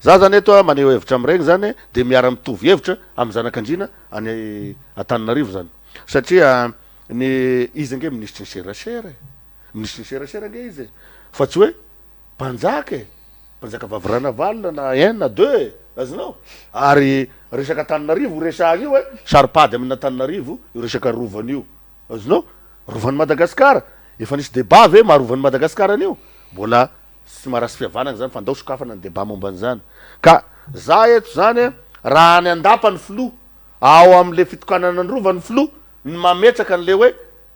Za zany eto a maneho hevitra amin'iregny zany de miara-mitovy hevitra amin'ny zanak'andriana any Antananarivo zany satria ny izy ange minisitry ny serasera e, minisitry ny serasera ange izy e, fa tsy hoe mpanjaka e, mpanjaka vavy Ranavalona na un na deux e, azonao? Ary resaka Antananarivo io resahana io e, saro-pady amin'Antananarivo io resaka rovana io, azonao? Rovan'i Madagasikara, efa nisy débat ve maha rovan'i Madagasikara an'io? Mbola tsy maharasy fihavanana zany fa ndao sokafana ny débat momba an'izany. Ka za eto zany raha any an-dapa ny filoha, ao am'le fitokanana ny rova ny filoha, ny mametraka an'le hoe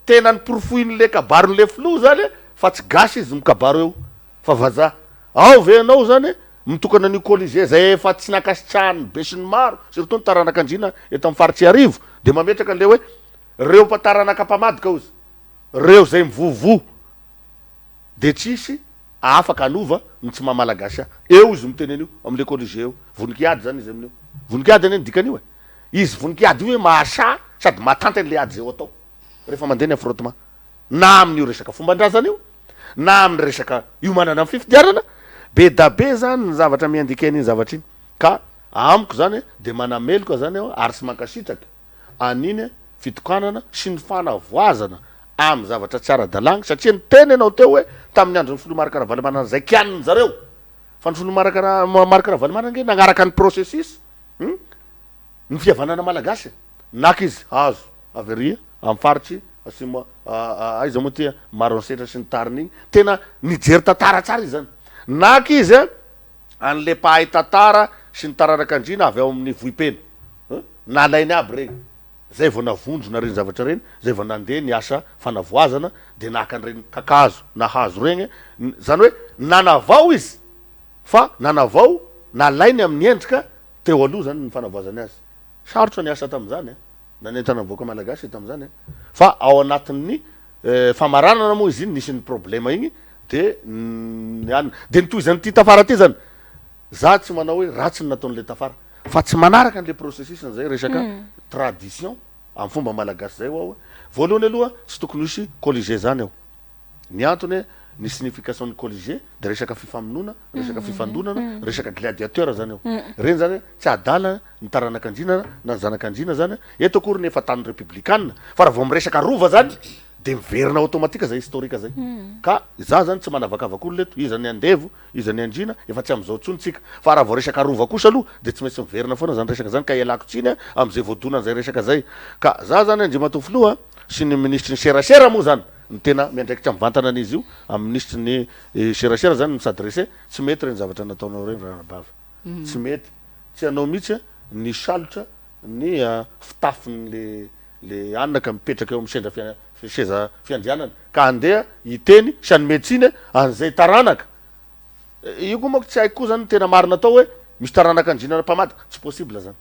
tena niporofoin'le kabarin'le filoha zany fa tsy gasy izy mikabary eo fa vazaha. Ao ve ianao zany mitokana an'io Colisée zay efa tsy nankasitrahan'ny besinimaro surtout ny taranak'andriana eto amin'ny faritr'Iarivo de mametraka an'le hoe. Reo mpataranaka mpamadika ozy, reo zay mivovo de tsisy afaka hanova ny tsy maha malagasy ahy. Eo izy miteny an'io amle Colisée eo. Vonon-kiady zany izy amin'io. Vonon-kiady anie ny dikan'io e. Izy vonon-kiady io hoe mahasahy sady mahatanty an'le ady zay ho atao rehefa mandeha ny affrontement. Na amin'io resaka fomban-drazana io, na amin'ny resaka iomanana amin'ny fifidianana. Be da be zany ny zavatra mi-indiquer an'iny zavatra iny. Ka amiko zany de manameloka zany aho ary tsy mankasitraka an'iny fitokanana sy ny fanavoazana amin'ny zavatra tsy ara-dalàgna satria niteny ianao teo hoe tamin'ny andron'ny filoha Marc Ravalomanana izay kianin zareo fa ny filoha Marc Marc Ravalomanana ange nagnaraka ny processus hum ny fihavanana malagasy naka izy hazo avy ary amin'ny faritry asimo aiza moa ty Maroantsetra sy ny tariny igny tena nijery tantara tsara izy zany naka izy a an'le mpahay tantara sy ny taranak'andriana avy ao amin'ny Vohipeno hum nalainy aby regny Zay vao navonjona reny zavatra reny, zay vao nandeha ny asa fanavoazana de naka an'ireny kakazo na hazo regny, zany hoe nanavao izy fa nanavao nalainy amin'ny endrika teo aloha zany ny fanavoazany azy. Sarotra ny asa tamin'izany an, nanentana ny vahoaka malagasy tamin'izany an, fa ao anatin'ny famaranana moa izy iny nisy ny problema igny de ny anona, de ny tohizan'ity tafara ty zany, za tsy manao hoe ratsy ny nataon'le tafara, Fa tsy manaraka an'le processus zay resaka tradition amin'ny fomba malagasy zay ho'aho. Voalohany aloha tsy tokony hisy colisée zany ao. Ny antony ny signification ny colisée de resaka fifamonoana, resaka fifandonana, resaka gladiateur zany ao. Reny zany tsy adala ny taranak'andriana na ny zanak'andriana zany. Eto akory ny efa tany repiblikana fa raha vao miresaka rova zany de miverina automatique zay historique zay. Ka za zany tsy manavakavaka olona eto, iza ny andevo, Iza ny andriana? Efa tsy amin'izao intsony tsika. Fa raha vao resaka rova kosa aloha dia tsy maintsy miverina foana zany resaka zany ka ialako tsiny amin'izay voadona an'izay resaka zay. Ka za zany Andriamatoa Filoha sy ny minisitry ny serasera moa zany no tena miandraikitra mivantana an'izy io, amin'ny minisitry ny serasera zany no mi-s'adresser, tsy mety ireny zavatra nataonao ireny ranabavy. Tsy mety. Tsy anao mihitsy ny salotra ny fitafin'le le anona ka mipetraka eo amin'ny sendra seza fiandrianana ka handeha hiteny sy hanome tsiny an'izay taranaka. Io koa manko tsy haiko koa zany ny tena marina atao hoe misy taranaka andriana mpamadika, tsy possible zany.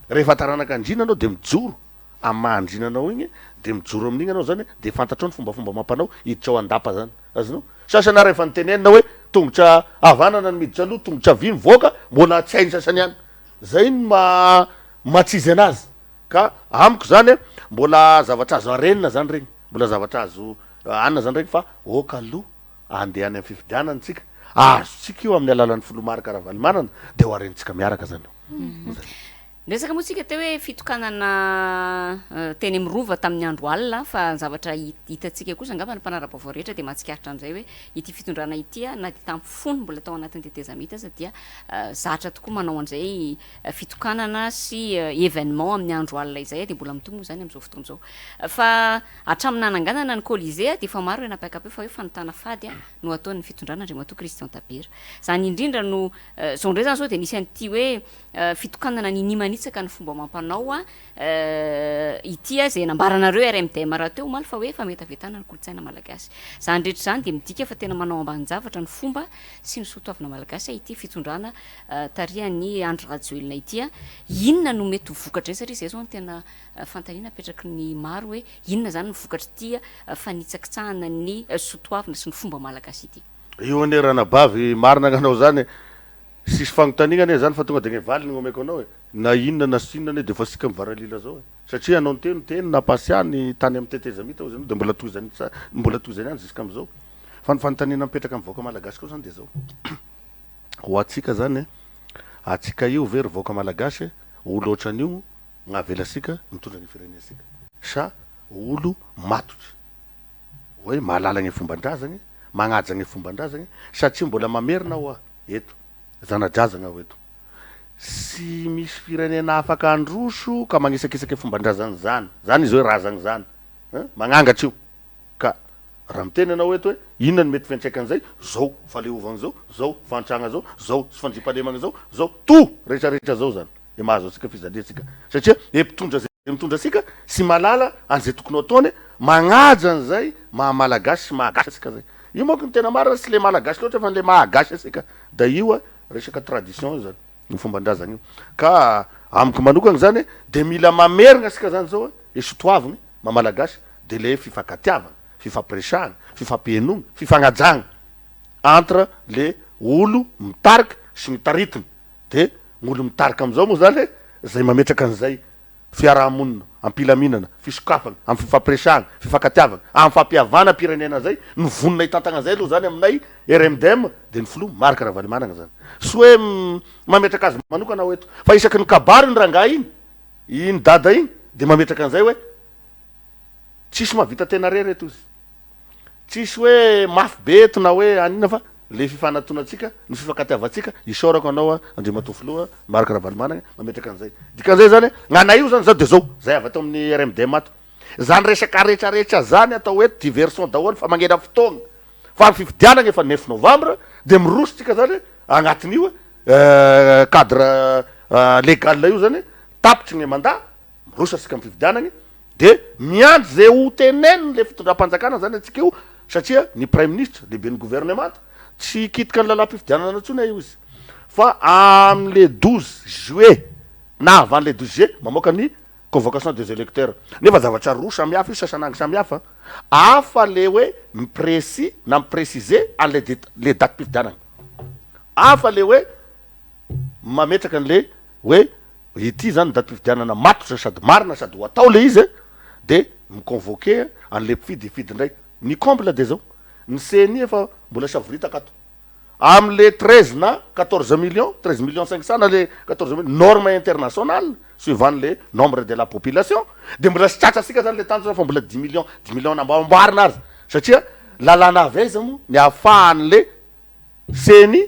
Rehefa taranaka andriana anao de mijoro amin'ny maha andriana anao igny de mijoro amin'igny anao zany de fantatrao ny fombafomba amam-panao hiditra ao an-dapa zany. Azonao? Sasany ary efa nitenenina hoe tongotra havanana ny miditra aloha, tongotra havia mivoaka, mbola tsy hain'ny sasany ihany. Zay no maha maha tsy izy anazy. Ka amiko zany mbola zavatra azo arenina zany regny, mbola zavatra azo anina zany regny fa ok aloha andeha any am fifidianana tsika, azontsika io amin'ny alalan'ny filoha Marc Ravalomanana de ho arenintsika miaraka zany io. Zay. Niresaka moa tsika teo hoe fitokanana teny amin'ny Rova tamin'ny andro alina fa ny zavatra hitantsika kosa angamba ny mpanara-baovao rehetra dia mahatsikaritra an'izay hoe ity fitondrana ity na dia tamin'ny fony mbola tao anatin'ny tetezamita aza dia zatra tokoa manao an'izay fitokanana sy événement amin'ny andro alina izay dia mbola mitohy moa izany amin'izao fotoana izao. Fa hatramin'ny nananganana ny Colisée dia efa maro ireo nampiaka-peo fa hoe fanotana fady no ataon'ny fitondrana Andriamatoa Christian Tabera. Izany indrindra no izao indray izany izao dia nisy an'ity hoe fitokanana ninia manitsaka ny fomba amam-panao ity izay nambaranareo RMDM rahateo omaly fa hoe fametavetana ny kolontsaina malagasy. Izany rehetra izany dia midika fa tena manao ambanin-javatra ny fomba sy ny soatoavina malagasy ity fitondrana tarihan'i Andry Rajoelina ity a, inona no mety ho vokatr'izay satria izay izao no tena fanontaniana apetraky ny maro hoe inona izany no vokatr'ity fanitsakitsahana ny soatoavina sy ny fomba malagasy ity? Io anie ranabavy marina gnanao zany e, tsisy fagnontaniagna anie zany fa tonga de gne valiny gn'omeko anao e, na inona na sy inona anie de efa sika mivaralila zao e, satria anao niteny teny nampasiahy ny tany amy tetezamita ozy anao de mbola tohizany mbola tohizany ihany jusqu'amizao, fa ny fanontaniana mipetraka amy vahoaka malagasy koa zany de zao. Ho antsika zany, antsika io ve ry vahoaka malagasy olo ohatran'io gn'avelasika mitondra ny firenensika sa olo matotry hoe mahalala gne fomban-drazagny, magnaja gne fomban-drazagny satria mbola mamerina hoa eto, zana-drazagna aho eto, tsy misy firenena afaka handroso ka magnisakisaka fomban-drazagny zany, zany izy hoe razagny zany, hein, magnangatra io. Ka raha miteny ianao eto hoe inona no mety fiantraikan'izay, zao fahaleovana zao, zao fahantragna zao, zao tsy fandriampahalemagna zao, zao tout rehetra rehetra zao zany de mahazo antsika fijaliantsika satria e mpitondra zay mitondra antsika sy mahalala an'izay tokony ho ataony magnaja an'izay maha malagasy sy maha gasy antsika zay. Io manko ny tena marina tsy le malagasy loatra fa le maha gasy antsika da io a resaka tradition io zany, io fomban-drazagna io. Ka amiko manokagna zany de mila mamerigna asika zany zao e sotoavigny. maha Malagasy de le fifankatiavana, fifampiresahana, fifampihenoana, fifagnajagna entre le olo mitarika sy ny taritina de gn'olo mitarika amizao moa zany zay mametraka an'izay fiaraha-monina am-pilaminana, fisokafana, amin'ny fifampiresahana, fifankatiavana, amin'ny fampihavanam-pirenena zay no vonona hitantagna zay aloha zany aminay RMDM de ny filoha Marc Ravalomanana zany. Tsy hoe mametraka azy manokana aho eto fa isaky ny kabary iny rangahy iny, iny dada iny de mametraka an'izay hoe tsisy mahavita tena rery eto izy. Tsisy hoe mafy be eto na hoe an'inona fa le fifanatonantsika, ny fifankatiavantsika, isaorako anao Andriamatoa Filoha Marc Ravalomanana mametraka an'izay. Dikan'izay zany, gn'anay io zany zao de zao, zay avy ato amin'ny RMDM ato. Zany resaka retraretra zany atao hoe diversion daholo fa magnena fotoagna. Fa ny fifidianagna efa neuf novembre de miroso tsika zany agnatin'io cadre légal io zany, tapitry ny mandat, miroso asika amin'ny fifidianagna. De miandry ze ho tenenin le fitondram-panjakana zany antsika io satria ny praiminisitra, lehiben'ny gouvernemanta tsy hikitika ny lalam-pifidianana intsony io izy fa amle 12 juillet na avant le 12 juillet mamoaka ny convocation des electeurs nefa zavatra roa samy hafa io sasanangy samy hafa hafa le hoe mi-precis na mi-preciser anle det- le datim-pifidianana hafa le hoe mametraka anle hoe Ity zany datim-pifidianana matotra sady marina sady ho atao le izy e, de mi-convoquer an'le mpifidy hifidy indray. Ny comble de zao, ny ceni efa mbola savoritaka ato amle 13 na 14 millions, 13 millions 500 na le 14 millions, norme internationale suivant le nombre de la population, de mbola tsy tratra sika zany le tanjona fa mbola 10 millions, 10 millions namboamboarina aza, satria lalàna avy aiza moa ny ahafahan'le ceni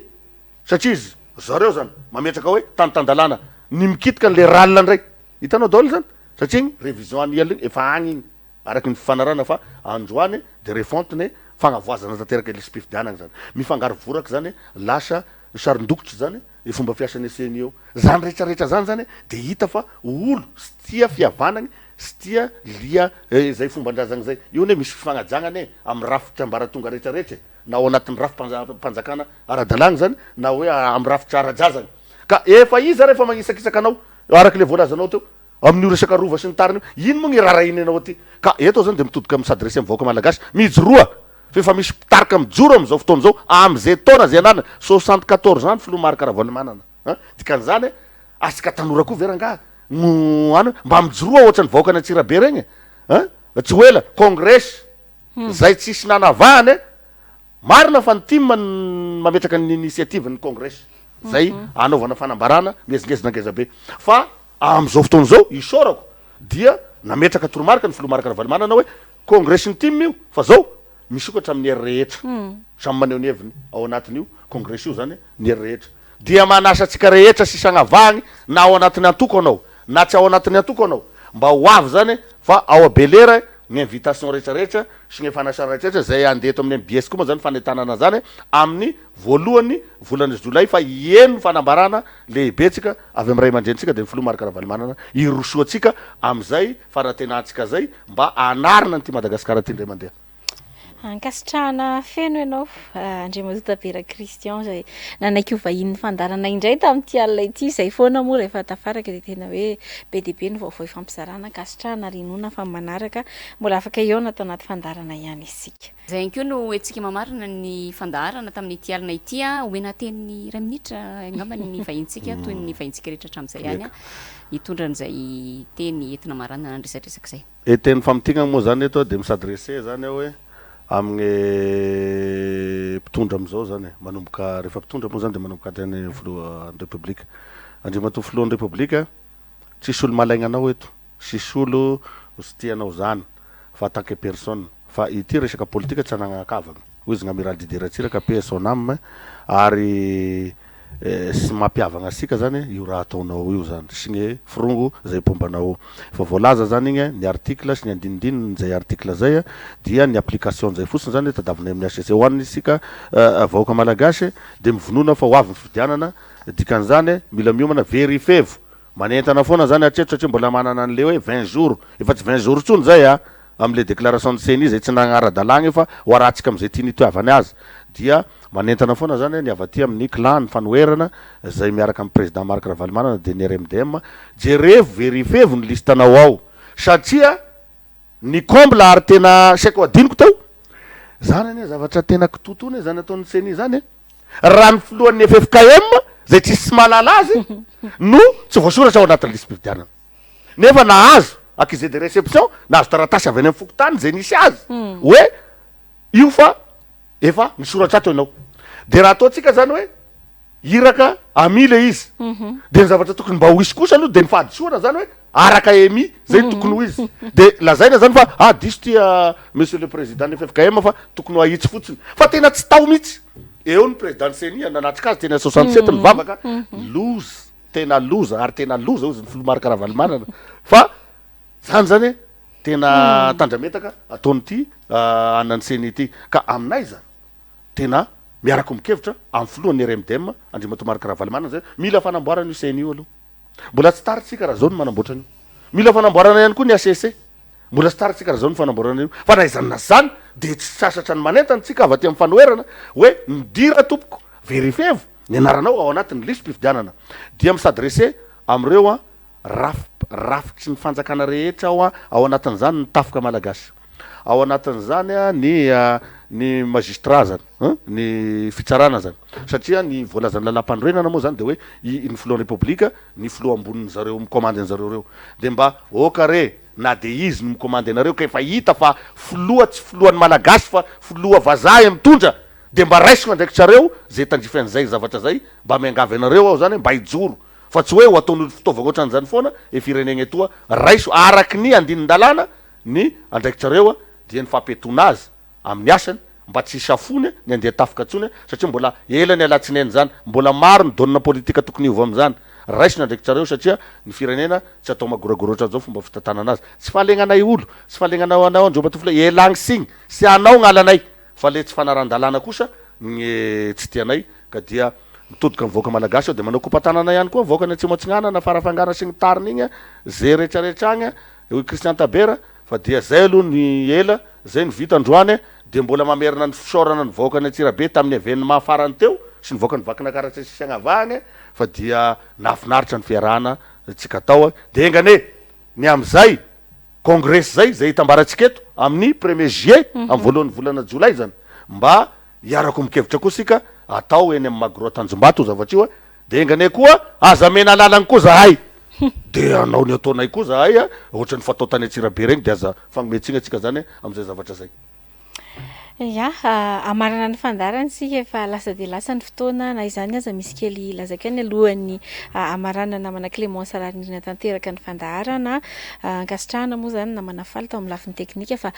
Satria izy zareo zany mametraka hoe tany tan-dalàna ny mikitika an'le ral ndray. Hitanao daholo zany? Satria igny révision annuelle igny efa agny igny araky ny fifanarahana fa androany de refonte ny fagnavoazana tanteraka lisi-pifidianagna zany. Mifangaro voraky zany lasa sarin-dokotra zany ny fomba fiasan'ny CENI eo. Zany retraretra zany zany de hita fa olo sy tia fihavanagny sy tia lia zay fomban-drazagna zay. Io anie misy fifagnajagna anie amin'ny rafitra ambaratonga retraretra e. na ao anatin'ny rafi-panjakana ara-dalàna izany na hoe amin'ny rafitra ara-drazana. Ka efa iza ary efa magnisakisaka anao araka ilay voalazanao teo amin'io resaka rova sy ny tariny io, ino moa ny irarahiany anao aty? Ka eto aho izany dia mitodika mi-s'adresser amin'ny vahoaka malagasy, mijoroa fa efa misy mpitarika mijoro amin'izao fotoana izao amin'izay taona izay ananany, 74 ans ny filoha Marc Ravalomanana an, dikan'izany asika tanora koa ve rangaha no any mba mijoroa ohatran'ny vahoakan'i Antsirabe regny an, tsy ho ela congres Zay tsisy nanavahana e! Marina fa ny tim no mametraka ny initiative ny congrès zay anaovana fanambarana mihezingezina ngeza be fa amizao fotoana izao isaorako dia nametraka toromarika ny filoha Marc Ravalomanana hoe congrès ny tim io fa zao misokatra amin'ny hery rehetra samy maneho ny heviny ao anatin'io congrès io zany ny hery rehetra dia manasa antsika rehetra sy sagnavahagny na ao anatin'ny antoko anao na tsy ao anatin'ny antoko anao mba ho avy zany fa ao Belera ny invitation rehetra rehetra sy ny fanasana rehetra rehetra zay handeha eto amin'ny mbs koa moa zany fanentanana zany amin'ny voalohany volana jolay fa hieno fanambarana lehibe tsika avy amin'ny ray aman-drenintsika dia ny filoha Marc Ravalomanana hirosoantsika amin'izay fanantenantsika zay mba hanarina an'ity Madagasikara ity indray mandeha. Ankasitrahana feno ianao Andriamatoa Tabera Christian izay nanaiky ho vahinin'ny fandaharana indray tamin'ity alina ity. Izay foana moa rehefa tafaraka dia tena hoe be dia be ny vaovao ifampizarana. Ankasitrahana ary inoana fa amin'ny manaraka mbola afaka hihaona ato anaty fandaharana ihany isika. Izay ihany koa no entintsika mamarana ny fandaharana tamin'ity alina ity. Omena teny iray minitra angamba ny vahinintsika toy ny vahinintsika rehetra hatramin'izay ihany hitondra an'izay teny entina hamaranana ny resadresaka izay. E teny famintignana moa zany eto de mi-s'adresser zany aho hoe amigny mpitondra amizao zany e, manomboka rehefa mpitondra moa zany de manomboka hatrany filohan'ny repoblika. Andriamatoa filohan'ny repoblika, tsisy olo malaigna anao eto, tsisy olo tsy tia anao zany fa en tant que personne fa ity resaka politika tsy anagnan-kavagna hoy izy gn'Amiral Didier Ratsiraka paix à son âme ary sy mampihavagna antsika zany io raha ataonao io zany sy ny firongo zay mpomba anao io. Efa voalaza zany igny ny article sy ny andinindininy zay article zay dia ny application zay fotsiny zany tadavinay amin'ny HCC. Ho an'ny isika vahoaka malagasy dia mivonona fa ho avy ny fifidianana dikan'izany mila miomana verifevo Manentana foana zany hatreto satria mbola manana an'le hoe 20 jours, efa tsy 20 jours intsony zay a, am'le déclaration ny ceni zay tsy nagnara-dalàgna io fa ho arahantsika am'zay tiany itoavany azy, dia manentana foana zany ny avy aty amin'ny clan ny fanoherana zay miaraka amin'ny président Marc Ravalomanana dia ny RMDM, jerevo, verifevo ny liste-nao ao satria. Ny comble ary tena saiko adinoko teo, zany anie zavatra tena kitoatoa anie zany ataon'ny ceni zany e! Raha ny filohan'ny ffkm zay tsisy tsy mahalala azy no tsy voasoratra ao anatin'ny lisi-pifidianana. Nefa nahazo accusé de réception, nahazo taratasy avy any amin'ny fokontany zay nisy azy hoe io fa efa nisoratra ato ianao. De raha ataontsika zany hoe iraka ami le izy de ny zavatra tokony mba ho hisy kosa aloha de ny fahadisoana zany hoe araka emi zay no tokony ho izy de lazaina zany fa ah diso ty monsieur le président ny ffkm fa tokony ho ahitsy fotsiny fa tena tsy tao mihitsy eo ny président ny ceni nanatrika azy tena 67 nivavaka loza tena loza ary tena loza hozy ny filoha Marc Ravalomanana fa zany zany tena tandrametaka ataon'ity anan'ny ceni ity ka aminay zany Tena miaraka ombon-kevitra amin'ny filohan'ny RMDM, Andriamatoa Marc Ravalomanana izay hoe mila fanamboarana io CNI io aloha. Mbola tsy tara isika raha izao no manamboatra an'io. Mila fanamboarana ihany koa ny HCC. Mbola tsy tara isika raha izao no fanamboarana an'io. Fa na izany na izany dia tsy sasatra ny manentana isika avy aty amin'ny fanoherana hoe midira tompoko, verifievo ny anaranao ao anatin'ny lisi-pifidianana. Dia mi-s'adresser amin'ireo rafitry ny fanjakana rehetra aho ao anatin'izany ny tafika malagasy. Ao anatin'izany ny ny magistrat zany an, ny fitsarana zany satria ny voalazan'ny lalàmpanorenana moa zany de hoe i ny filohan'ny repoblika ny filoha ambonin'ny zareo mikomandy an'zareo reo de mba ok re na de izy no mikomandy anareo ka efa hita fa filoha tsy filohan'ny malagasy fa filoha vazaha e mitondra de mba raiso ny andraikitrareo ze tandrify an'izay zavatra zay mba miangavy anareo aho zany mba hijoro fa tsy hoe ho ataon'olo fitaovagna otran'izany foana e firenegna etoa raiso araky ny andinin-dalàna Ny andraikitrareo dia ny fampiatoana azy amin'ny asany mba tsy hisafoany ny andian-tafika intsony satria mbola ela ny alatsinainy izany, mbola maro ny donne politique tokony hiova amin'izany. Raiso ny andraikitrareo satria ny firenena tsy atao magoragora ohatran'izao fomba fitantanana azy. Tsy fahalegnanay olo, tsy fahalegnanao anao Andriamatoa Filoha, elagny signy sy anao gnalanay fa le tsy fanaran-dalàna kosa gny tsy tianay ka dia mitodika ny vahoaka malagasy aho dia manao kopa-tanana ihany koa vahoaka ny Atsimo Atsinanana, Farafangana sy ny tariny igny ze retraretra agny. Hoy Christian Tabera, fa dia zay aloha ny ela, zay no vita androany, dia mbola mamerina ny fisaorana ny vahoakan'i Antsirabe tamin'ny événement farany teo sy ny vahoakan'i Vakinankaratra sy Siagnavahany fa dia nahafinaritra ny fiarahana tsika tao, dia enga anie ny amin'izay congrès zay, zay hitambarantsika eto amin'ny premier juillet, amin'ny voalohan'ny volana jolay zany, mba hiara-kombon-kevitra koa isika, atao eny amin'ny Magro Tanjombato io zavatra io a. De enga anie koa aza amena alalany koa zahay de hanao ny ataonay koa zahay a, ohatran'ny fatao tany Antsirabe regny de aza fagnomen-tsigny antsika zany am'zay zavatra zay. Ya, hamarana ny fandaharana isika efa lasa dia lasa ny fotoana, na izany aza misy kely lazaiko ihany alohan'ny hamaranana namana Clémence Raharinirina tanteraka ny fandaharana. Ankasitrahana moa izany namana Faly tao amin'ny lafiny teknika fa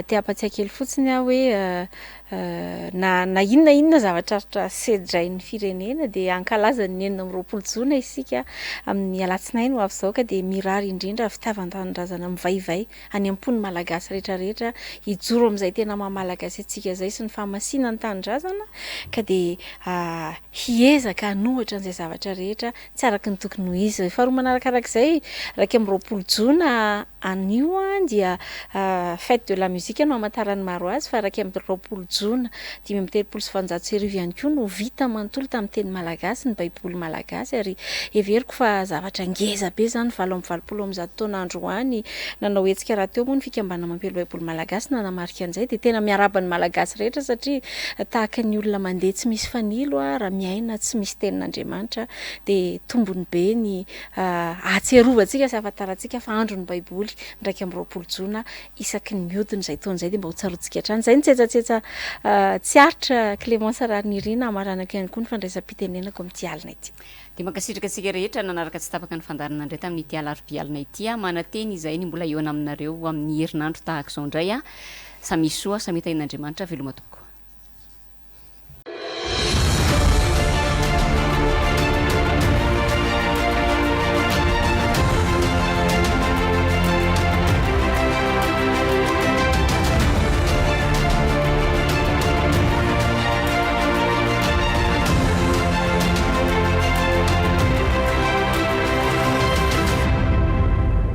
te hampatsiahy kely fotsiny aho hoe Na na inona inona zava-tsarotra sedrain'ny firenena dia hankalaza ny 26 jona isika amin'ny alatsinainy ho avy izao ka dia mirary indrindra fitiavan-tanindrazana mivaivay any am-pon'ny Malagasy rehetrarehetra hijoro amin'izay tena maha Malagasy antsika izay sy ny fahamasinan'ny tanindrazana ka dia hiezaka hanohatra an'izay zavatra rehetra tsy araka ny tokony ho izy. Faharoa manarakarak'izay, 21 jona anio dia Fête de la musique no hamantaran'ny maro azy fa 21 jona 1835 ihany koa no vita manontolo tamin'ny teny malagasy ny baiboly malagasy ary heveriko fa zavatra ngeza be izany 188 taona androany. Nanao hetsika rahateo moa ny fikambanana mampiely baiboly malagasy nanamarika an'izay dia tena miarahaba ny malagasy rehetra satria tahaka ny olona mandeha tsy misy fanilo raha miaina tsy misy tenin'Andriamanitra dia tombony be ny ahatsiarovantsika sy ahafantarantsika fa andron'ny baiboly ny 21 jona isaky ny mihodina izay taona izay dia mba ho tsaroantsika hatrany izay ny tsetsatsetsa tsy aritra Clémence Raharinirina hamaranako ihany koa ny fandraisam-pitenenako amin'ity alina ity. Dia mankasitraka antsika rehetra nanaraka tsy tapaka ny fandaharana indray tamin'ity alarobia alina ity. Manantena izahay ny mbola hihaona aminareo amin'ny herinandro tahaka izao indray. Samia soa, samia tahian'Andriamanitra. Veloma tompoko.